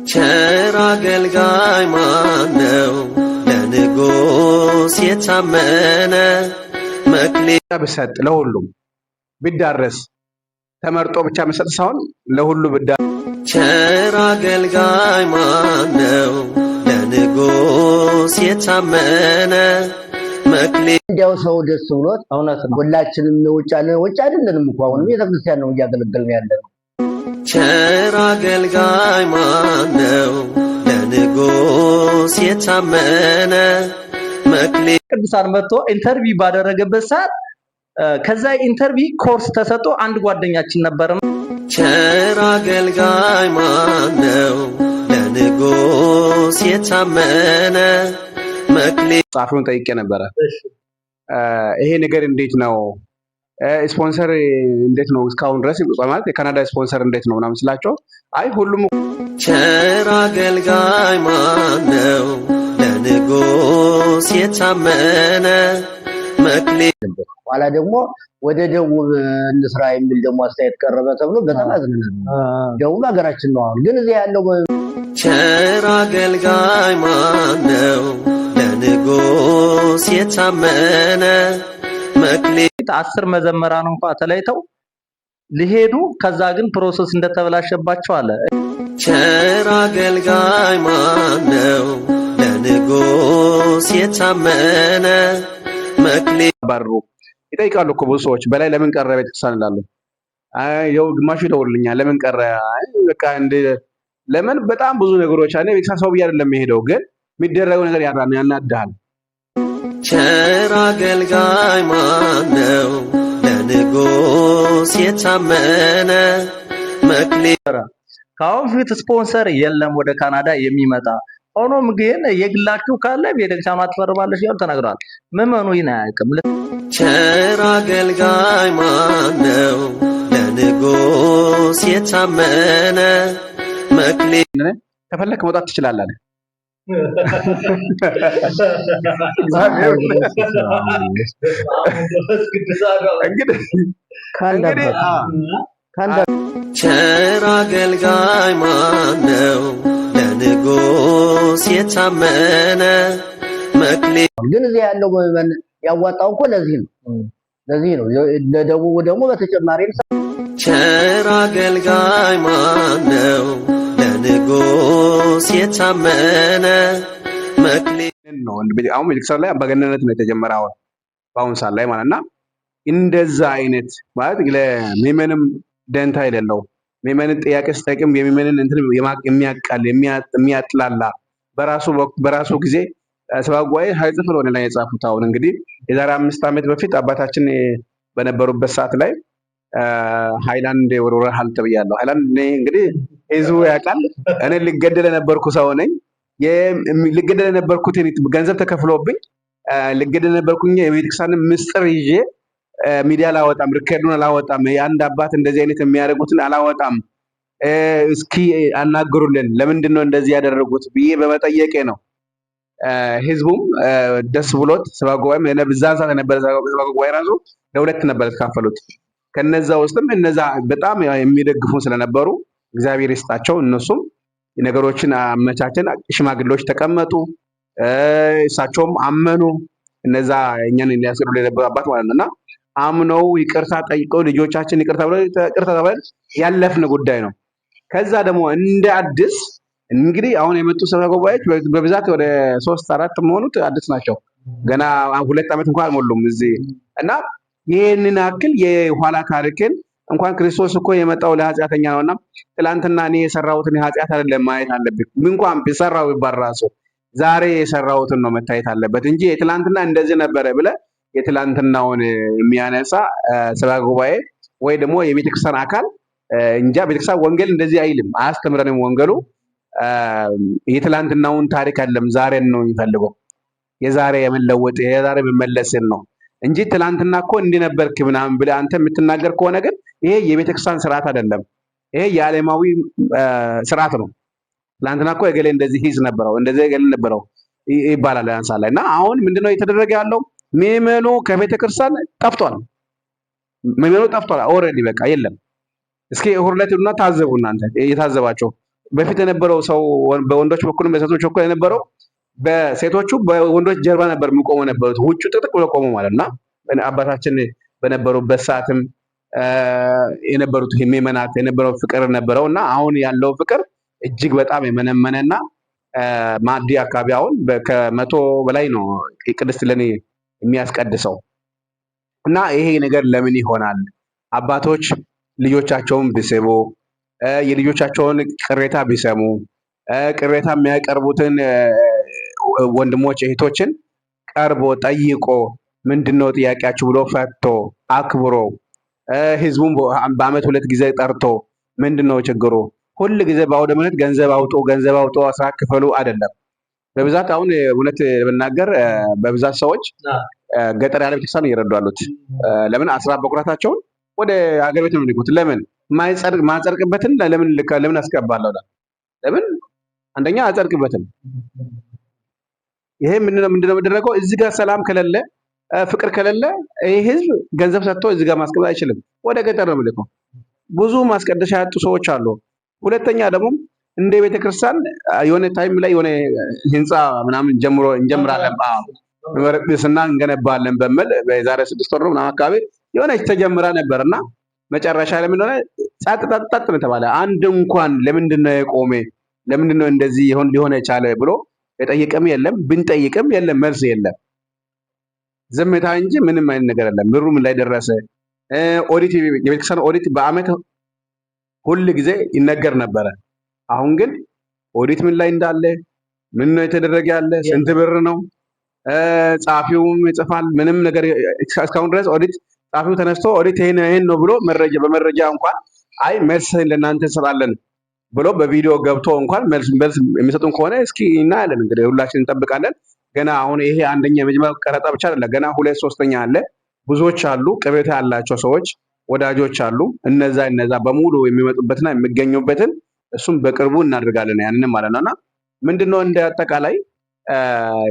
ቸር አገልጋይ ማነው? ለንጉሥ የታመነ መክሊት ብሰጥ ለሁሉም ቢዳረስ፣ ተመርጦ ብቻ መሰጥ ሳይሆን ለሁሉ ብዳ ቸር አገልጋይ ማነው? ለንጉሥ የታመነ መክሊት እንዲያው ሰው ደስ ብሎት እውነት ነው። ሁላችንም ውጭ ያለን፣ ውጭ አይደለንም እኮ፣ አሁንም ቤተክርስቲያን ነው እያገለገልን ያለ ነው። ቸር አገልጋይ ማነው? ለንጉሥ የታመነ መክሊት ቅዱሳን መጥቶ interview ባደረገበት ሰዓት ከዛ interview course ተሰጥቶ አንድ ጓደኛችን ነበር። ቸር አገልጋይ ማነው? ለንጉሥ የታመነ መክሊት ጸሐፊውን ጠይቄ ነበረ። ይሄ ነገር እንዴት ነው? ስፖንሰር እንዴት ነው እስካሁን ድረስ፣ ማለት የካናዳ ስፖንሰር እንዴት ነው ምናምን ስላቸው አይ ሁሉም ቸር አገልጋይ ማነው? ለንጉሥ የታመነ መክሊት ኋላ ደግሞ ወደ ደቡብ እንስራ የሚል ደግሞ አስተያየት ቀረበ ተብሎ በጣም አዝነናል። ደቡብ ሀገራችን ነው። አሁን ግን እዚህ ያለው ቸር አገልጋይ ማነው? ለንጉሥ የታመነ መክሊት 10 መዘመራን እንኳ ተለይተው ሊሄዱ ከዛ ግን process እንደተበላሸባቸው አለ። ቸር አገልጋይ ማነው? ለንጉሥ የታመነ መክሊት ባሩ ይጠይቃሉ እኮ ብዙ ሰዎች፣ በላይ ለምን ቀረ ቤተክርስቲያን ይላሉ። አይ ይኸው ግማሹ ይደውልልኛል፣ ለምን ቀረ? አይ በቃ እንደ ለምን በጣም ብዙ ነገሮች አለ። ቤተክርስቲያን ሰው ብዬ አይደለም የሚሄደው፣ ግን የሚደረገው ነገር ያናድሃል። ቸር አገልጋይ ማነው? ለንጉሥ የታመነ መክሊት ከአሁን ፊት ስፖንሰር የለም ወደ ካናዳ የሚመጣ፣ ሆኖም ግን የግላችሁ ካለ ቤተክርስቲያኗ ትፈርማለች እያሉ ተናግረዋል። ምዕመኑ ይህን አያውቅም። ቸር አገልጋይ ማነው? ለንጉሥ የታመነ መክሊት ከፈለክ መውጣት ትችላለህ። እንግዲህ ከአንድ እንግዲህ አባት ከአንድ ቸር አገልጋይ ማነው? ለንጉሥ የታመነ መክሊት ግን እዚህ ያለው ምዕመን ያዋጣው እኮ ለዚህ ነው። ለዚህ ነው። ለደቡቡ ደግሞ በተጨማሪም ቸር አገልጋይ ማነው? ለንጉሥ የታመነ መክሊት ነው። አሁን ቤተክርስቲያን ላይ አምባገነንነት ነው የተጀመረ አሁን በአሁን ሰዓት ላይ ማለት እና እንደዛ አይነት ማለት ለምዕመንም ደንታ የሌለው፣ ምዕመንን ጥያቄ ስጠይቅም የምዕመንን እንትን የሚያቃል፣ የሚያጥላላ፣ በራሱ ጊዜ ሰብአ ጉባኤ ሳይጽፍ ነው ላይ የጻፉት። አሁን እንግዲህ የዛሬ 5 ዓመት በፊት አባታችን በነበሩበት ሰዓት ላይ ሃይላንድ ወርውረሃል ተብያለሁ። ሃይላንድ እኔ እንግዲህ ህዝቡ ያውቃል። እኔ ልገደል የነበርኩ ሰው ነኝ። ልገደል የነበርኩትን ገንዘብ ተከፍሎብኝ ልገደል የነበርኩኝ የቤተክርስቲያንን ምስጢር ይዤ ሚዲያ አላወጣም፣ record ኡን አላወጣም፣ የአንድ አባት እንደዚህ አይነት የሚያደርጉትን አላወጣም፣ እስኪ አናግሩልን፣ ለምንድን ነው እንደዚህ ያደረጉት ብዬ በመጠየቄ ነው። ህዝቡም ደስ ብሎት ሰብአ ጉባኤም በዛን ሰዓት የነበረ ሰብአ ጉባኤ ራሱ ለሁለት ነበር የተካፈሉት። ከነዛ ውስጥም እነዛ በጣም የሚደግፉ ስለነበሩ እግዚአብሔር ይስጣቸው። እነሱም ነገሮችን አመቻቸን፣ ሽማግሌዎች ተቀመጡ፣ እሳቸውም አመኑ። እነዛ እኛን ሊያስገድሉ የነበሩ አባት ማለት ነው እና አምነው ይቅርታ ጠይቀው ልጆቻችን ይቅርታ ብለው ይቅርታ ተብለን ያለፍን ጉዳይ ነው። ከዛ ደግሞ እንደ አዲስ እንግዲህ አሁን የመጡ ሰብአ ጉባኤዎች በብዛት ወደ ሶስት አራት መሆኑት አዲስ ናቸው። ገና 2 ዓመት እንኳን አልሞሉም እዚህ እና ይህንን ያክል የኋላ ታሪክን እንኳን ክርስቶስ እኮ የመጣው ለኃጢአተኛ ነውና ትላንትና እኔ የሰራሁትን ኃጢአት አይደለም ማየት አለብኝ። እንኳን ቢሰራው ይባል ራሱ ዛሬ የሰራሁትን ነው መታየት አለበት እንጂ የትላንትና እንደዚህ ነበረ ብለህ የትላንትናውን የሚያነሳ ሰብአ ጉባኤ ወይ ደግሞ የቤተክርስቲያን አካል እንጃ። ቤተክርስቲያን ወንጌል እንደዚህ አይልም፣ አያስተምረንም። ወንጌሉ የትላንትናውን ታሪክ አይደለም፣ ዛሬን ነው የሚፈልገው። የዛሬ የመለወጥ፣ የዛሬ መመለስን ነው እንጂ ትላንትና እኮ እንዲህ ነበርክ ምናምን ብለህ አንተ የምትናገር ከሆነ ግን ይሄ የቤተክርስቲያን ስርዓት አይደለም። ይሄ የዓለማዊ ስርዓት ነው። ትላንትና እኮ እገሌ እንደዚህ ሂዝ ነበረው፣ እንደዚህ እገሌ ነበረው ይባላል ያንሳ ላይ እና አሁን ምንድነው እየተደረገ ያለው? ምዕመኑ ከቤተክርስቲያን ጠፍቷል። ምዕመኑ ጠፍቷል። Already በቃ የለም። እስኪ እሑድ ዕለት ሂዱና ታዘቡ። እናንተ የታዘባቸው በፊት የነበረው ሰው በወንዶች በኩልም በሴቶች በኩል የነበረው በሴቶቹ በወንዶች ጀርባ ነበር የሚቆሙ ነበሩት። ውጩ ጥቅጥቅ ብሎ ቆሙ ማለት እና አባታችን በነበሩበት ሰዓትም የነበሩት ምዕመናት የነበረው ፍቅር ነበረው እና አሁን ያለው ፍቅር እጅግ በጣም የመነመነና ማዕዲ አካባቢ አሁን ከ100 በላይ ነው ቅድስት እሌኒ የሚያስቀድሰው። እና ይሄ ነገር ለምን ይሆናል? አባቶች ልጆቻቸውን ቢስቡ፣ የልጆቻቸውን ቅሬታ ቢሰሙ፣ ቅሬታ የሚያቀርቡትን ወንድሞች እህቶችን ቀርቦ ጠይቆ ምንድነው ጥያቄያችሁ ብሎ ፈቶ አክብሮ፣ ህዝቡን በአመት 2 ጊዜ ጠርቶ ምንድነው ችግሩ? ሁል ጊዜ በአውደ ምሕረት ገንዘብ አውጡ ገንዘብ አውጡ አስራት ክፈሉ አይደለም። በብዛት አሁን እውነት ለመናገር በብዛት ሰዎች ገጠር ያለ ቤተክርስቲያን እየረዱ ያሉት ለምን አስራት በኩራታቸውን ወደ ሀገር ቤት ነው የሚልኩት። ለምን ማይጸድቅበትን ለምን ለምን አስገባለሁ? ለምን አንደኛ አጸድቅበትም። ይሄ ምንድነው የሚደረገው? እዚህ ጋር ሰላም ከሌለ ፍቅር ከሌለ ይሄ ህዝብ ገንዘብ ሰጥቶ እዚህ ጋር ማስቀመጥ አይችልም። ወደ ገጠር ነው የሚልከው። ብዙ ማስቀደሻ ያጡ ሰዎች አሉ። ሁለተኛ ደግሞ እንደ ቤተክርስቲያን የሆነ time ላይ የሆነ ህንፃ ምናምን ጀምሮ እንጀምራለን ጵጵስና እንገነባለን በሚል በዛሬ 6 ወር ምናምን አካባቢ የሆነች ተጀምራ ነበርና መጨረሻ ላይ ምን ሆነ? ጸጥ ጸጥ ጸጥ ነው የተባለ። አንድ እንኳን ለምንድን ነው የቆመ? ለምንድን ነው እንደዚህ ሊሆን የቻለ ብሎ የጠየቀም የለም። ብንጠይቅም የለም፣ መልስ የለም። ዝምታ እንጂ ምንም አይነት ነገር የለም። ብሩ ምን ላይ ደረሰ? ኦዲት፣ የቤተክርስቲያን ኦዲት በአመት ሁል ጊዜ ይነገር ነበረ። አሁን ግን ኦዲት ምን ላይ እንዳለ፣ ምን ነው የተደረገ ያለ፣ ስንት ብር ነው፣ ጸሐፊውም ይጽፋል። ምንም ነገር እስካሁን ድረስ ኦዲት ጸሐፊው ተነስቶ ኦዲት ይሄን ይሄን ነው ብሎ መረጃ በመረጃ እንኳን አይ መልስ ለእናንተ እንሰጣለን ብሎ በቪዲዮ ገብቶ እንኳን መልስ የሚሰጡን ከሆነ እስኪ እናያለን። እንግዲህ ሁላችን እንጠብቃለን። ገና አሁን ይሄ አንደኛ የመጀመሪያው ቀረጻ ብቻ አይደለም፣ ገና 2 3ኛ አለ። ብዙዎች አሉ፣ ቅሬታ ያላቸው ሰዎች ወዳጆች አሉ። እነዛ በሙሉ የሚመጡበትና የሚገኙበትን እሱም በቅርቡ እናደርጋለን ያንንም ማለት ነውና ምንድነው እንደ አጠቃላይ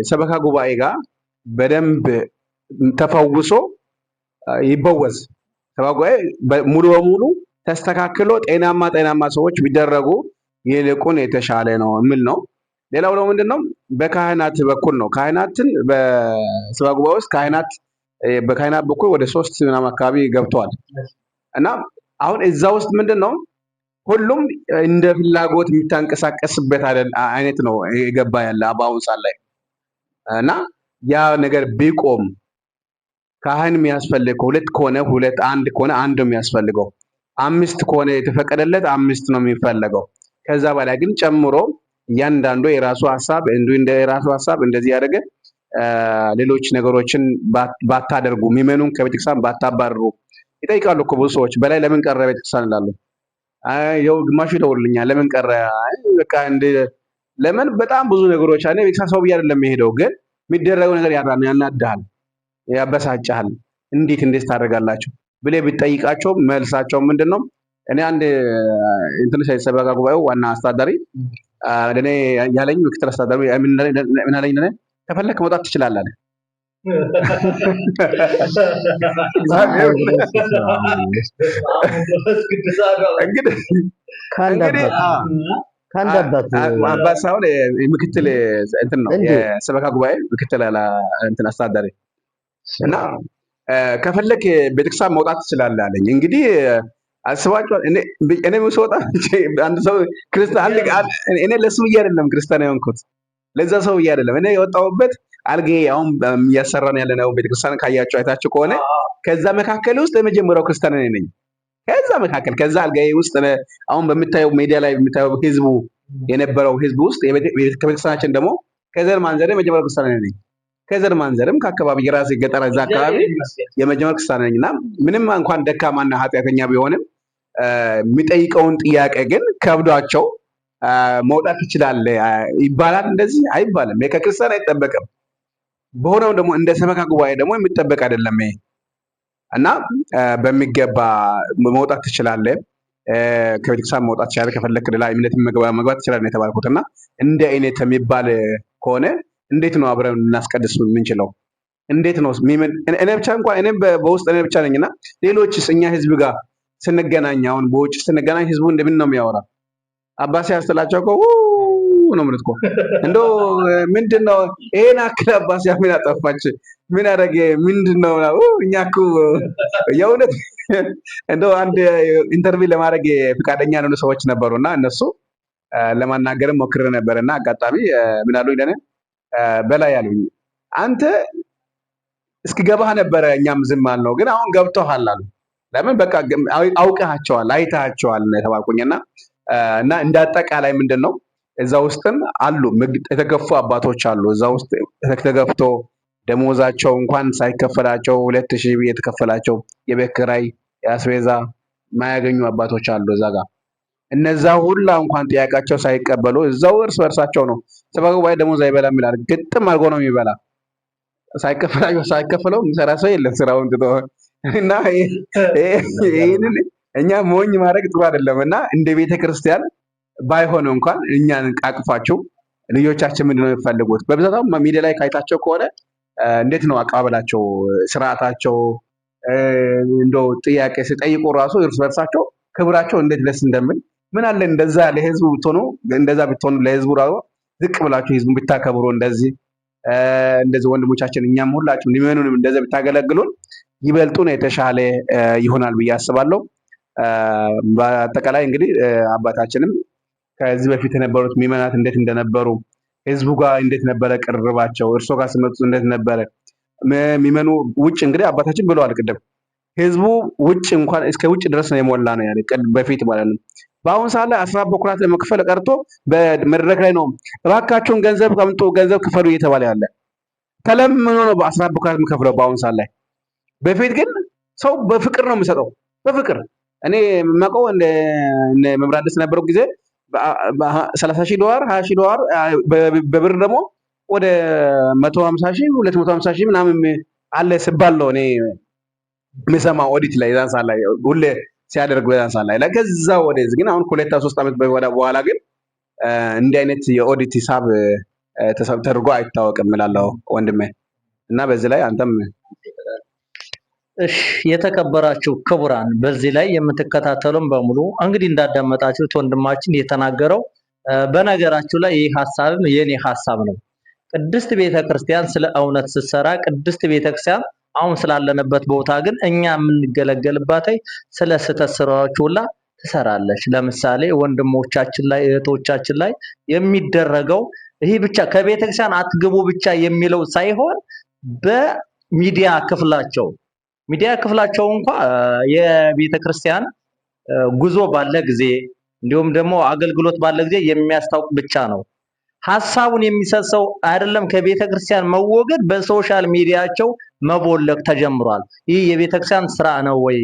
ሰበካ ጉባኤ ጋር በደንብ ተፈውሶ ይበወዝ። ሰበካ ጉባኤ ሙሉ በሙሉ ተስተካክሎ ጤናማ ሰዎች ቢደረጉ ይልቁን የተሻለ ነው የሚል ነው። ሌላው ደግሞ ምንድነው በካህናት በኩል ነው። ካህናትን በሰበካ ጉባኤ ውስጥ ካህናት በካህናት በኩል ወደ 3 ምናምን አካባቢ ገብተዋል። እና አሁን እዛ ውስጥ ምንድነው ሁሉም እንደ ፍላጎት የሚታንቀሳቀስበት አይነት ነው የገባ ያለ በአሁን ሰዓት ላይ። እና ያ ነገር ቢቆም ካህን የሚያስፈልገው 2 ከሆነ 2፣ 1 ከሆነ 1 ነው የሚያስፈልገው። 5 ከሆነ የተፈቀደለት 5 ነው የሚፈለገው። ከዛ በላይ ግን ጨምሮ እያንዳንዱ የራሱ ሐሳብ እንደ የራሱ ሐሳብ እንደዚህ ያደረገ ሌሎች ነገሮችን ባታደርጉ ምዕመኑን ከቤተክርስቲያን ባታባርሩ ይጠይቃሉ እኮ ብዙ ሰዎች። በላይ ለምን ቀረ ቤተክርስቲያን ይላሉ። አይ ያው ግማሹ ይደውልልኛል ለምን ቀረ? አይ በቃ እንደ ለምን በጣም ብዙ ነገሮች አለ። ቤተክርስቲያን ሰው ብዬ አይደለም የሚሄደው፣ ግን የሚደረገው ነገር ያናድሃል፣ ያበሳጭሃል። እንዴት እንዴት ታደርጋላችሁ ብለህ ብትጠይቃቸው መልሳቸው ምንድነው? እኔ አንድ እንትን ሰበካ ጉባኤው ዋና አስተዳዳሪ ለኔ ያለኝ ምክትል አስተዳዳሪ ምን አለኝ? ለኔ ከፈለክ መውጣት ትችላለህ አለ። እንግዲህ ከአንድ አባት አባት ሳይሆን ምክትል እንትን ነው የሰበካ ጉባኤ ምክትል እንትን አስተዳዳሪ እና ከፈለክ ቤተክርስቲያን መውጣት ትችላለህ አለኝ። እንግዲህ አስባችኋል? እኔ ስወጣ አንድ ሰው ክርስቲያን እኔ ለሱ ብዬ አይደለም ክርስቲያን የሆንኩት፣ ለዛ ሰው ብዬ አይደለም። እኔ የወጣሁበት አልጌ አሁን እያሰራን ያለነው ቤተክርስቲያን ካያችሁ አይታችሁ ከሆነ ከዛ መካከል ውስጥ የመጀመሪያው ክርስቲያን እኔ ነኝ። ከዛ መካከል ከዛ አልጋዬ ውስጥ አሁን በምታየው ሚዲያ ላይ በምታየው ህዝቡ የነበረው ህዝብ ውስጥ ከቤተክርስቲያናችን ደግሞ ከዘር ማንዘር የመጀመሪያው ክርስቲያን እኔ ነኝ። ከዘር ማንዘርም ከአካባቢ የራሴ ገጠር እዛ አካባቢ የመጀመሪያው ክርስቲያን ነኝና ምንም እንኳን ደካማና ኃጢአተኛ ቢሆንም የሚጠይቀውን ጥያቄ ግን ከብዷቸው መውጣት ይችላል ይባላል። እንደዚህ አይባልም። ከክርስቲያን አይጠበቅም። በሆነው ደግሞ እንደ ሰበካ ጉባኤ ደግሞ የሚጠበቅ አይደለም ይሄ እና በሚገባ መውጣት ትችላለህ፣ ከቤተክርስቲያን መውጣት ትችላለህ፣ ከፈለክ ሌላ እምነት መግባት ትችላለህ ነው የተባልኩት። እና እንደ አይነት የሚባል ከሆነ እንዴት ነው አብረን ልናስቀድስ የምንችለው? እንዴት ነው እኔ ብቻ እንኳን እኔ በውስጥ እኔ ብቻ ነኝና ሌሎችስ እኛ ህዝብ ጋር ስንገናኝ አሁን በውጭ ስንገናኝ ህዝቡ እንደምን ነው የሚያወራ? አባሲያ ስትላቸው እኮ ው ነው የሚሉት እኮ። እንደው ምንድን ነው ይሄን አክል አባሲያ ምን አጠፋች? ምን አደረገ? ምንድን ነው እኛ እኮ የእውነት እንደው አንድ interview ለማድረግ ፈቃደኛ ያልሆኑ ሰዎች ነበሩና እነሱ ለማናገርም ሞክሬ ነበርና አጋጣሚ ምን አሉኝ ለእኔ በላይ አሉኝ፣ አንተ እስኪገባህ ነበረ እኛም ዝም አልነው፣ ግን አሁን ገብቶሃል አሉ። ለምን በቃ አውቀሃቸዋል፣ አይተሃቸዋል ነው የተባልኩኝና እና እንደ አጠቃላይ ምንድን ነው እዛ ውስጥም አሉ የተገፉ አባቶች አሉ። እዛ ውስጥ ተገፍቶ ደሞዛቸው እንኳን ሳይከፈላቸው 2000 የተከፈላቸው የቤት ኪራይ የአስቤዛ የማያገኙ አባቶች አሉ እዛ ጋር። እነዛ ሁላ እንኳን ጥያቄያቸው ሳይቀበሉ እዛው እርስ በርሳቸው ነው ሰበካ ጉባኤ ደሞዝ አይበላም ይላል። ግጥም አድርጎ ነው የሚበላ። ሳይከፈላቸው ሳይከፈለው የሚሰራ ሰው የለም ስራውን ትቶ እና ይሄንን እኛ ሞኝ ማድረግ ጥሩ አይደለም። እና እንደ ቤተ ክርስቲያን ባይሆን እንኳን እኛን አቅፋችሁ ልጆቻችን ምንድን ነው የሚፈልጉት? በብዛት አሁን ሚዲያ ላይ ካይታቸው ከሆነ እንዴት ነው አቀባበላቸው፣ ስርዓታቸው፣ እንደው ጥያቄ ሲጠይቁ ራሱ እርስ በርሳቸው ክብራቸው እንዴት ደስ እንደሚል ምን አለ እንደዛ ለህዝቡ ብትሆኑ፣ እንደዛ ብትሆኑ ለህዝቡ ራሱ ዝቅ ብላችሁ ህዝቡን ብታከብሩ፣ እንደዚህ እንደዚህ ወንድሞቻችን እኛም ሁላችሁም ሊመኑንም እንደዛ ብታገለግሉን ይበልጡን የተሻለ ይሆናል ብዬ አስባለሁ። በአጠቃላይ እንግዲህ አባታችንም ከዚህ በፊት የነበሩት ምዕመናት እንዴት እንደነበሩ፣ ህዝቡ ጋር እንዴት ነበረ ቅርባቸው፣ እርሶ ጋር ሲመጡ እንዴት ነበረ ምዕመኑ ውጭ እንግዲህ አባታችን ብለዋል ቅድም ህዝቡ ውጭ እንኳን እስከ ውጭ ድረስ ነው የሞላ ነው ያለ በፊት ማለት ነው። በአሁን ሰዓት ላይ አስራት በኩራት ለመክፈል ቀርቶ በመድረክ ላይ ነው እባካችሁን ገንዘብ አምጡ፣ ገንዘብ ክፈሉ እየተባለ ያለ፣ ተለምኖ ነው በአስራት በኩራት የሚከፍለው በአሁን ሰዓት ላይ። በፊት ግን ሰው በፍቅር ነው የሚሰጠው። በፍቅር እኔ የማውቀው እንደ መምህር አዲስ የነበረው ጊዜ 30,000 ዶላር፣ 20,000 ዶላር፣ በብር ደግሞ ወደ 150,000፣ 250,000 ምናምን አለ ሲባል ነው እኔ የምሰማው ኦዲት ላይ የዛን ሰዓት ላይ ሁሌ ሲያደርግ በዛን ሰዓት ላይ። ከዛ ወደዚህ ግን አሁን 2 3 ዓመት በኋላ ግን እንዲህ አይነት የኦዲት ሂሳብ ተደርጎ አይታወቅም እላለሁ ወንድሜ። እና በዚህ ላይ አንተም እሺ የተከበራችሁ ክቡራን በዚህ ላይ የምትከታተሉን በሙሉ እንግዲህ እንዳዳመጣችሁት ወንድማችን የተናገረው በነገራችሁ ላይ ይህ ሐሳብም የኔ ሐሳብ ነው። ቅድስት ቤተክርስቲያን ስለ እውነት ስትሰራ፣ ቅድስት ቤተክርስቲያን አሁን ስላለንበት ቦታ ግን እኛ የምንገለገልባት ስለ ስህተት ስራዎች ሁላ ትሰራለች። ለምሳሌ ወንድሞቻችን ላይ እህቶቻችን ላይ የሚደረገው ይሄ ብቻ ከቤተክርስቲያን አትግቡ ብቻ የሚለው ሳይሆን በሚዲያ ክፍላቸው ሚዲያ ክፍላቸው እንኳ የቤተክርስቲያን ጉዞ ባለ ጊዜ እንዲሁም ደግሞ አገልግሎት ባለ ጊዜ የሚያስታውቅ ብቻ ነው። ሐሳቡን የሚሰጥ ሰው አይደለም ከቤተክርስቲያን መወገድ በ social media ቸው መቦለቅ ተጀምሯል። ይህ የቤተክርስቲያን ስራ ነው ወይ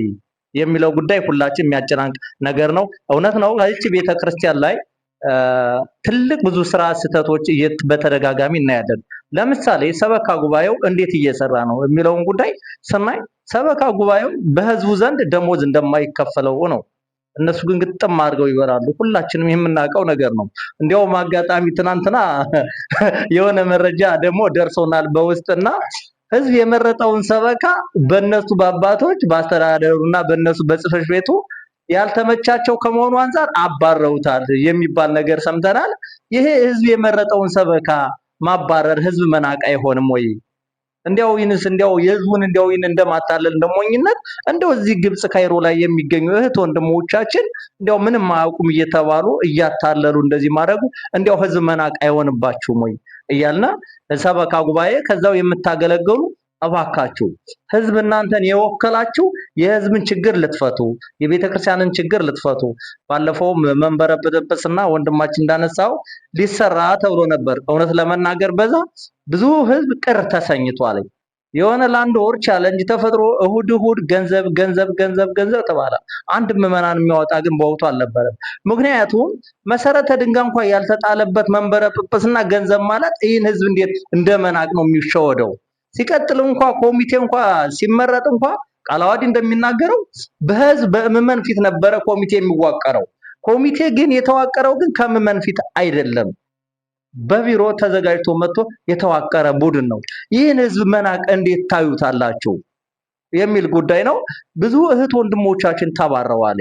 የሚለው ጉዳይ ሁላችን የሚያጨናንቅ ነገር ነው። እውነት ነው። ከዚች ቤተክርስቲያን ላይ ትልቅ ብዙ ስራ ስህተቶች በተደጋጋሚ እናያለን። ለምሳሌ ሰበካ ጉባኤው እንዴት እየሰራ ነው የሚለውን ጉዳይ ስናይ ሰበካ ጉባኤው በህዝቡ ዘንድ ደሞዝ እንደማይከፈለው ነው። እነሱ ግን ግጥም አድርገው ይበላሉ። ሁላችንም የምናውቀው ነገር ነው። እንዲያውም አጋጣሚ ትናንትና የሆነ መረጃ ደግሞ ደርሶናል በውስጥና ህዝብ የመረጠውን ሰበካ በእነሱ በአባቶች በአስተዳደሩና በእነሱ በጽሕፈት ቤቱ ያልተመቻቸው ከመሆኑ አንፃር አባረውታል የሚባል ነገር ሰምተናል። ይሄ ህዝብ የመረጠውን ሰበካ ማባረር ህዝብ መናቅ አይሆንም ወይ? እንዲያው ይንስ እንዲያው የህዝቡን እንዲያው ይህን እንደማታለል እንደሞኝነት እንደው እዚህ ግብጽ ካይሮ ላይ የሚገኙ እህት ወንድሞቻችን እንዲያው ምንም አያውቁም እየተባሉ እያታለሉ እንደዚህ ማድረጉ እንዲያው ህዝብ መናቅ አይሆንባችሁም ወይ እያልና ሰበካ ጉባኤ ከዛው የምታገለግሉ እባካችሁ ህዝብ እናንተን የወከላችሁ የህዝብን ችግር ልትፈቱ የቤተክርስቲያንን ችግር ልትፈቱ ባለፈውም መንበረ ጵጵስና ወንድማችን እንዳነሳው ሊሰራ ተብሎ ነበር። እውነት ለመናገር በዛ ብዙ ህዝብ ቅር ተሰኝቷል። የሆነ ለአንድ ወር challenge ተፈጥሮ እሁድ እሁድ ገንዘብ ገንዘብ ገንዘብ ገንዘብ ተባለ። አንድ ምዕመናን የሚያወጣ ግን በወቅቱ አልነበረም። ምክንያቱም መሰረተ ድንጋይ እንኳን ያልተጣለበት መንበረ ጵጵስና ገንዘብ ማለት ይህን ህዝብ እንዴት እንደመናቅ ነው የሚሸወደው። ሲቀጥል እንኳ ኮሚቴ እንኳ ሲመረጥ እንኳ ቃለ ዓዋዲ እንደሚናገረው በህዝብ በምዕመን ፊት ነበረ ኮሚቴ የሚዋቀረው። ኮሚቴ ግን የተዋቀረው ግን ከምዕመን ፊት አይደለም። በቢሮ ተዘጋጅቶ መጥቶ የተዋቀረ ቡድን ነው። ይህን ህዝብ መናቅ እንዴት ታዩታላችሁ የሚል ጉዳይ ነው። ብዙ እህት ወንድሞቻችን ተባረዋል።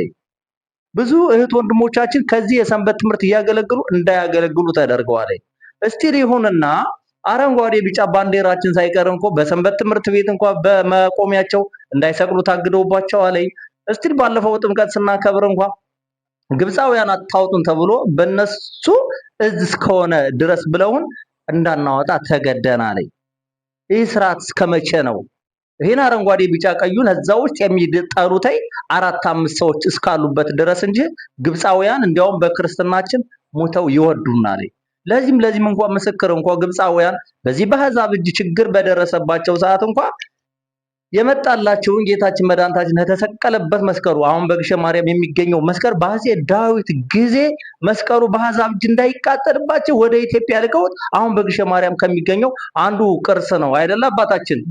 ብዙ እህት ወንድሞቻችን ከዚህ የሰንበት ትምህርት እያገለግሉ እንዳያገለግሉ ተደርገዋል። እስቲል ይሁንና አረንጓዴ ቢጫ ባንዲራችን ሳይቀር እንኳ በሰንበት ትምህርት ቤት እንኳ በመቆሚያቸው እንዳይሰቅሉ ታግደውባቸዋል። እስቲል ባለፈው ጥምቀት ስናከብር እንኳ ግብፃውያን አታውጡን ተብሎ በነሱ እዝ እስከሆነ ድረስ ብለውን እንዳናወጣ ተገደናል። ይህ ስርዓት እስከመቼ ነው? ይህን አረንጓዴ ቢጫ ቀዩን እዛ ውስጥ የሚጠሉተይ አራት አምስት ሰዎች እስካሉበት ድረስ እንጂ ግብፃውያን እንዲያውም በክርስትናችን ሞተው ይወዱናል። ለዚህም እንኳን ምስክር እንኳ ግብፃውያን በዚህ በአሕዛብ እጅ ችግር በደረሰባቸው ሰዓት እንኳ የመጣላቸውን ጌታችን መድኃኒታችን ከተሰቀለበት መስቀሉ አሁን በግሸን ማርያም የሚገኘው መስቀል በአፄ ዳዊት ጊዜ መስቀሉ በአሕዛብ እጅ እንዳይቃጠልባቸው ወደ ኢትዮጵያ ልከውት አሁን በግሸን ማርያም ከሚገኘው አንዱ ቅርስ ነው አይደለ አባታችን?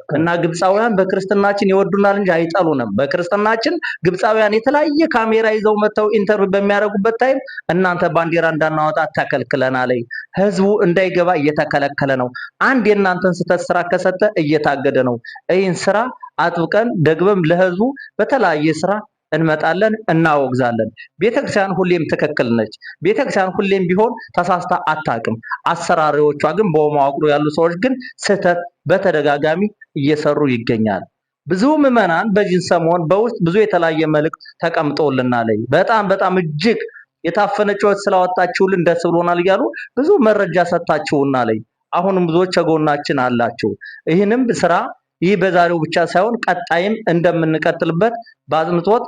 እና ግብፃውያን በክርስትናችን ይወዱናል እንጂ አይጠሉንም። በክርስትናችን ግብፃውያን የተለያየ ካሜራ ይዘው መጥተው interview በሚያደርጉበት time እናንተ ባንዲራ እንዳናወጣ ተከልክለናል፣ ህዝቡ እንዳይገባ እየተከለከለ ነው። አንድ የእናንተን ስህተት ስራ ከሰጠ እየታገደ ነው። ይህን ስራ አጥብቀን ደግመም ለህዝቡ በተለያየ ስራ እንመጣለን፣ እናወግዛለን። ቤተክርስቲያን ሁሌም ትክክል ነች። ቤተክርስቲያን ሁሌም ቢሆን ተሳስታ አታውቅም። አሰራሪዎቿ ግን በመዋቅሩ ያሉ ሰዎች ግን ስህተት በተደጋጋሚ እየሰሩ ይገኛል። ብዙ ምዕመናን በዚህ ሰሞን በውስጥ ብዙ የተለያየ መልእክት ተቀምጦልናል። በጣም በጣም እጅግ የታፈነ ጩኸት ስላወጣችሁልን ደስ ብሎናል እያሉ ብዙ መረጃ ሰጥታችሁናል። አሁንም ብዙዎች ከጎናችን አላችሁ። ይህንም ስራ ይህ በዛሬው ብቻ ሳይሆን ቀጣይም እንደምንቀጥልበት በአጽንኦት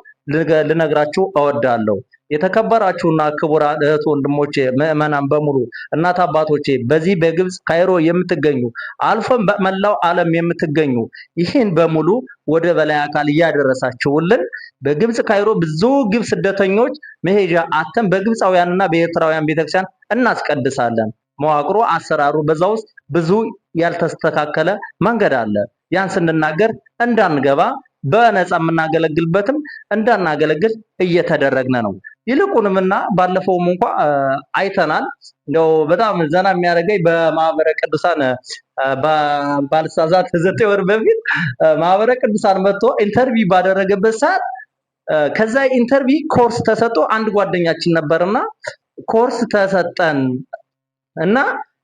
ልነግራችሁ እወዳለሁ። የተከበራችሁና ክቡራን እህት ወንድሞቼ፣ ምዕመናን በሙሉ እናት አባቶቼ፣ በዚህ በግብፅ ካይሮ የምትገኙ አልፎም በመላው ዓለም የምትገኙ ይህን በሙሉ ወደ በላይ አካል እያደረሳችሁልን በግብፅ ካይሮ ብዙ ግብፅ ስደተኞች መሄጃ አተን በግብፃውያንና በኤርትራውያን ቤተክርስቲያን እናስቀድሳለን። መዋቅሩ አሰራሩ በዛ ውስጥ ብዙ ያልተስተካከለ መንገድ አለ። ያን ስንናገር እንዳንገባ በነፃ የምናገለግልበትም እንዳናገለግል እየተደረግነ ነው። ይልቁንምና ባለፈውም እንኳ አይተናል። እንደው በጣም ዘና የሚያደርገኝ በማህበረ ቅዱሳን ባልሳሳት 9 ወር በፊት ማህበረ ቅዱሳን መጥቶ interview ባደረገበት ሰዓት ከዛ interview ኮርስ ተሰጥቶ አንድ ጓደኛችን ነበርና ኮርስ ተሰጠን እና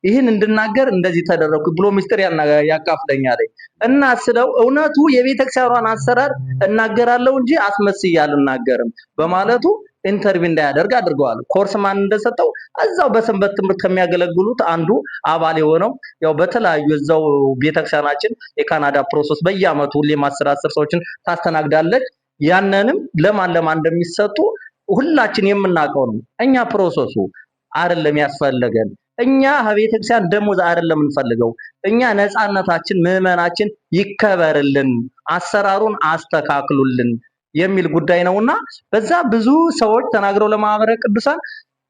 ይህን እንድናገር እንደዚህ ተደረኩ ብሎ ምስጢር ያካፍለኛል። እና ስለው እውነቱ የቤተክርስቲያኗን አሰራር እናገራለሁ እንጂ አስመስዬ አልናገርም በማለቱ interview እንዳያደርግ አድርገዋል። ኮርስ ማን እንደሰጠው እዛው በሰንበት ትምህርት ከሚያገለግሉት አንዱ አባል የሆነው ያው በተለያዩ እዛው ቤተክርስቲያናችን የካናዳ process በየአመቱ ሁሌም 10 10 ሰዎችን ታስተናግዳለች። ያንንም ለማን ለማን እንደሚሰጡ ሁላችን የምናውቀው ነው። እኛ process ኡ አይደለም ያስፈለገን። እኛ ከቤተክርስቲያን ደሞዝ አይደለም የምንፈልገው። እኛ ነፃነታችን ምዕመናችን ይከበርልን፣ አሰራሩን አስተካክሉልን የሚል ጉዳይ ነውና በዛ ብዙ ሰዎች ተናግረው ለማህበረ ቅዱሳን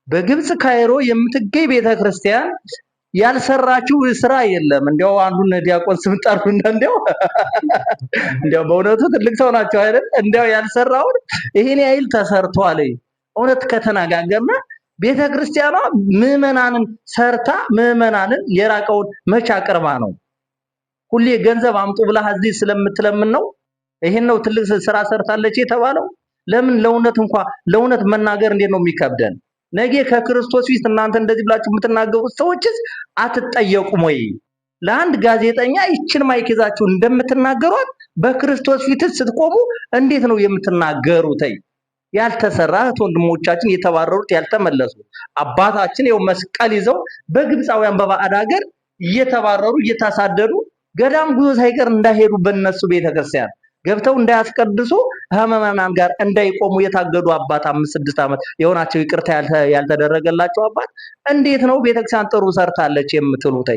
በግብፅ ካይሮ የምትገኝ ቤተክርስቲያን ያልሰራችው ስራ የለም። እንዲያው አንዱን ዲያቆን ስም ጠሩና እንዲያው እንዲያው በእውነቱ ትልቅ ሰው ናቸው አይደል? እንዲያው ያልሰራውን ይሄን ያህል ተሰርቷል። እውነት ከተነጋገርና ቤተክርስቲያኗ ምዕመናንን ሰርታ ምዕመናንን የራቀውን መቼ አቅርባ ነው? ሁሌ ገንዘብ አምጡ ብላ እዚህ ስለምትለምን ነው? ይሄን ነው ትልቅ ስራ ሰርታለች የተባለው? ለምን ለእውነት እንኳ ለእውነት መናገር እንዴት ነው የሚከብደን? ነገ ከክርስቶስ ፊት እናንተ እንደዚህ ብላችሁ የምትናገሩት ሰዎችስ አትጠየቁም ወይ? ለአንድ ጋዜጠኛ ይችን mic ይዛችሁ እንደምትናገሯት በክርስቶስ ፊትስ ስትቆሙ እንዴት ነው የምትናገሩት? ያልተሰራ እህት ወንድሞቻችን የተባረሩት ያልተመለሱ አባታችን ይኸው መስቀል ይዘው በግብፃውያን በባዕድ ሀገር እየተባረሩ እየታሳደዱ ገዳም ጉዞ ሳይቀር እንዳይሄዱ በእነሱ ቤተክርስቲያን ገብተው እንዳያስቀድሱ ህመመናን ጋር እንዳይቆሙ የታገዱ አባት 5 6 ዓመት የሆናቸው ይቅርታ ያልተደረገላቸው አባት እንዴት ነው ቤተክርስቲያን ጥሩ ሰርታለች የምትሉት?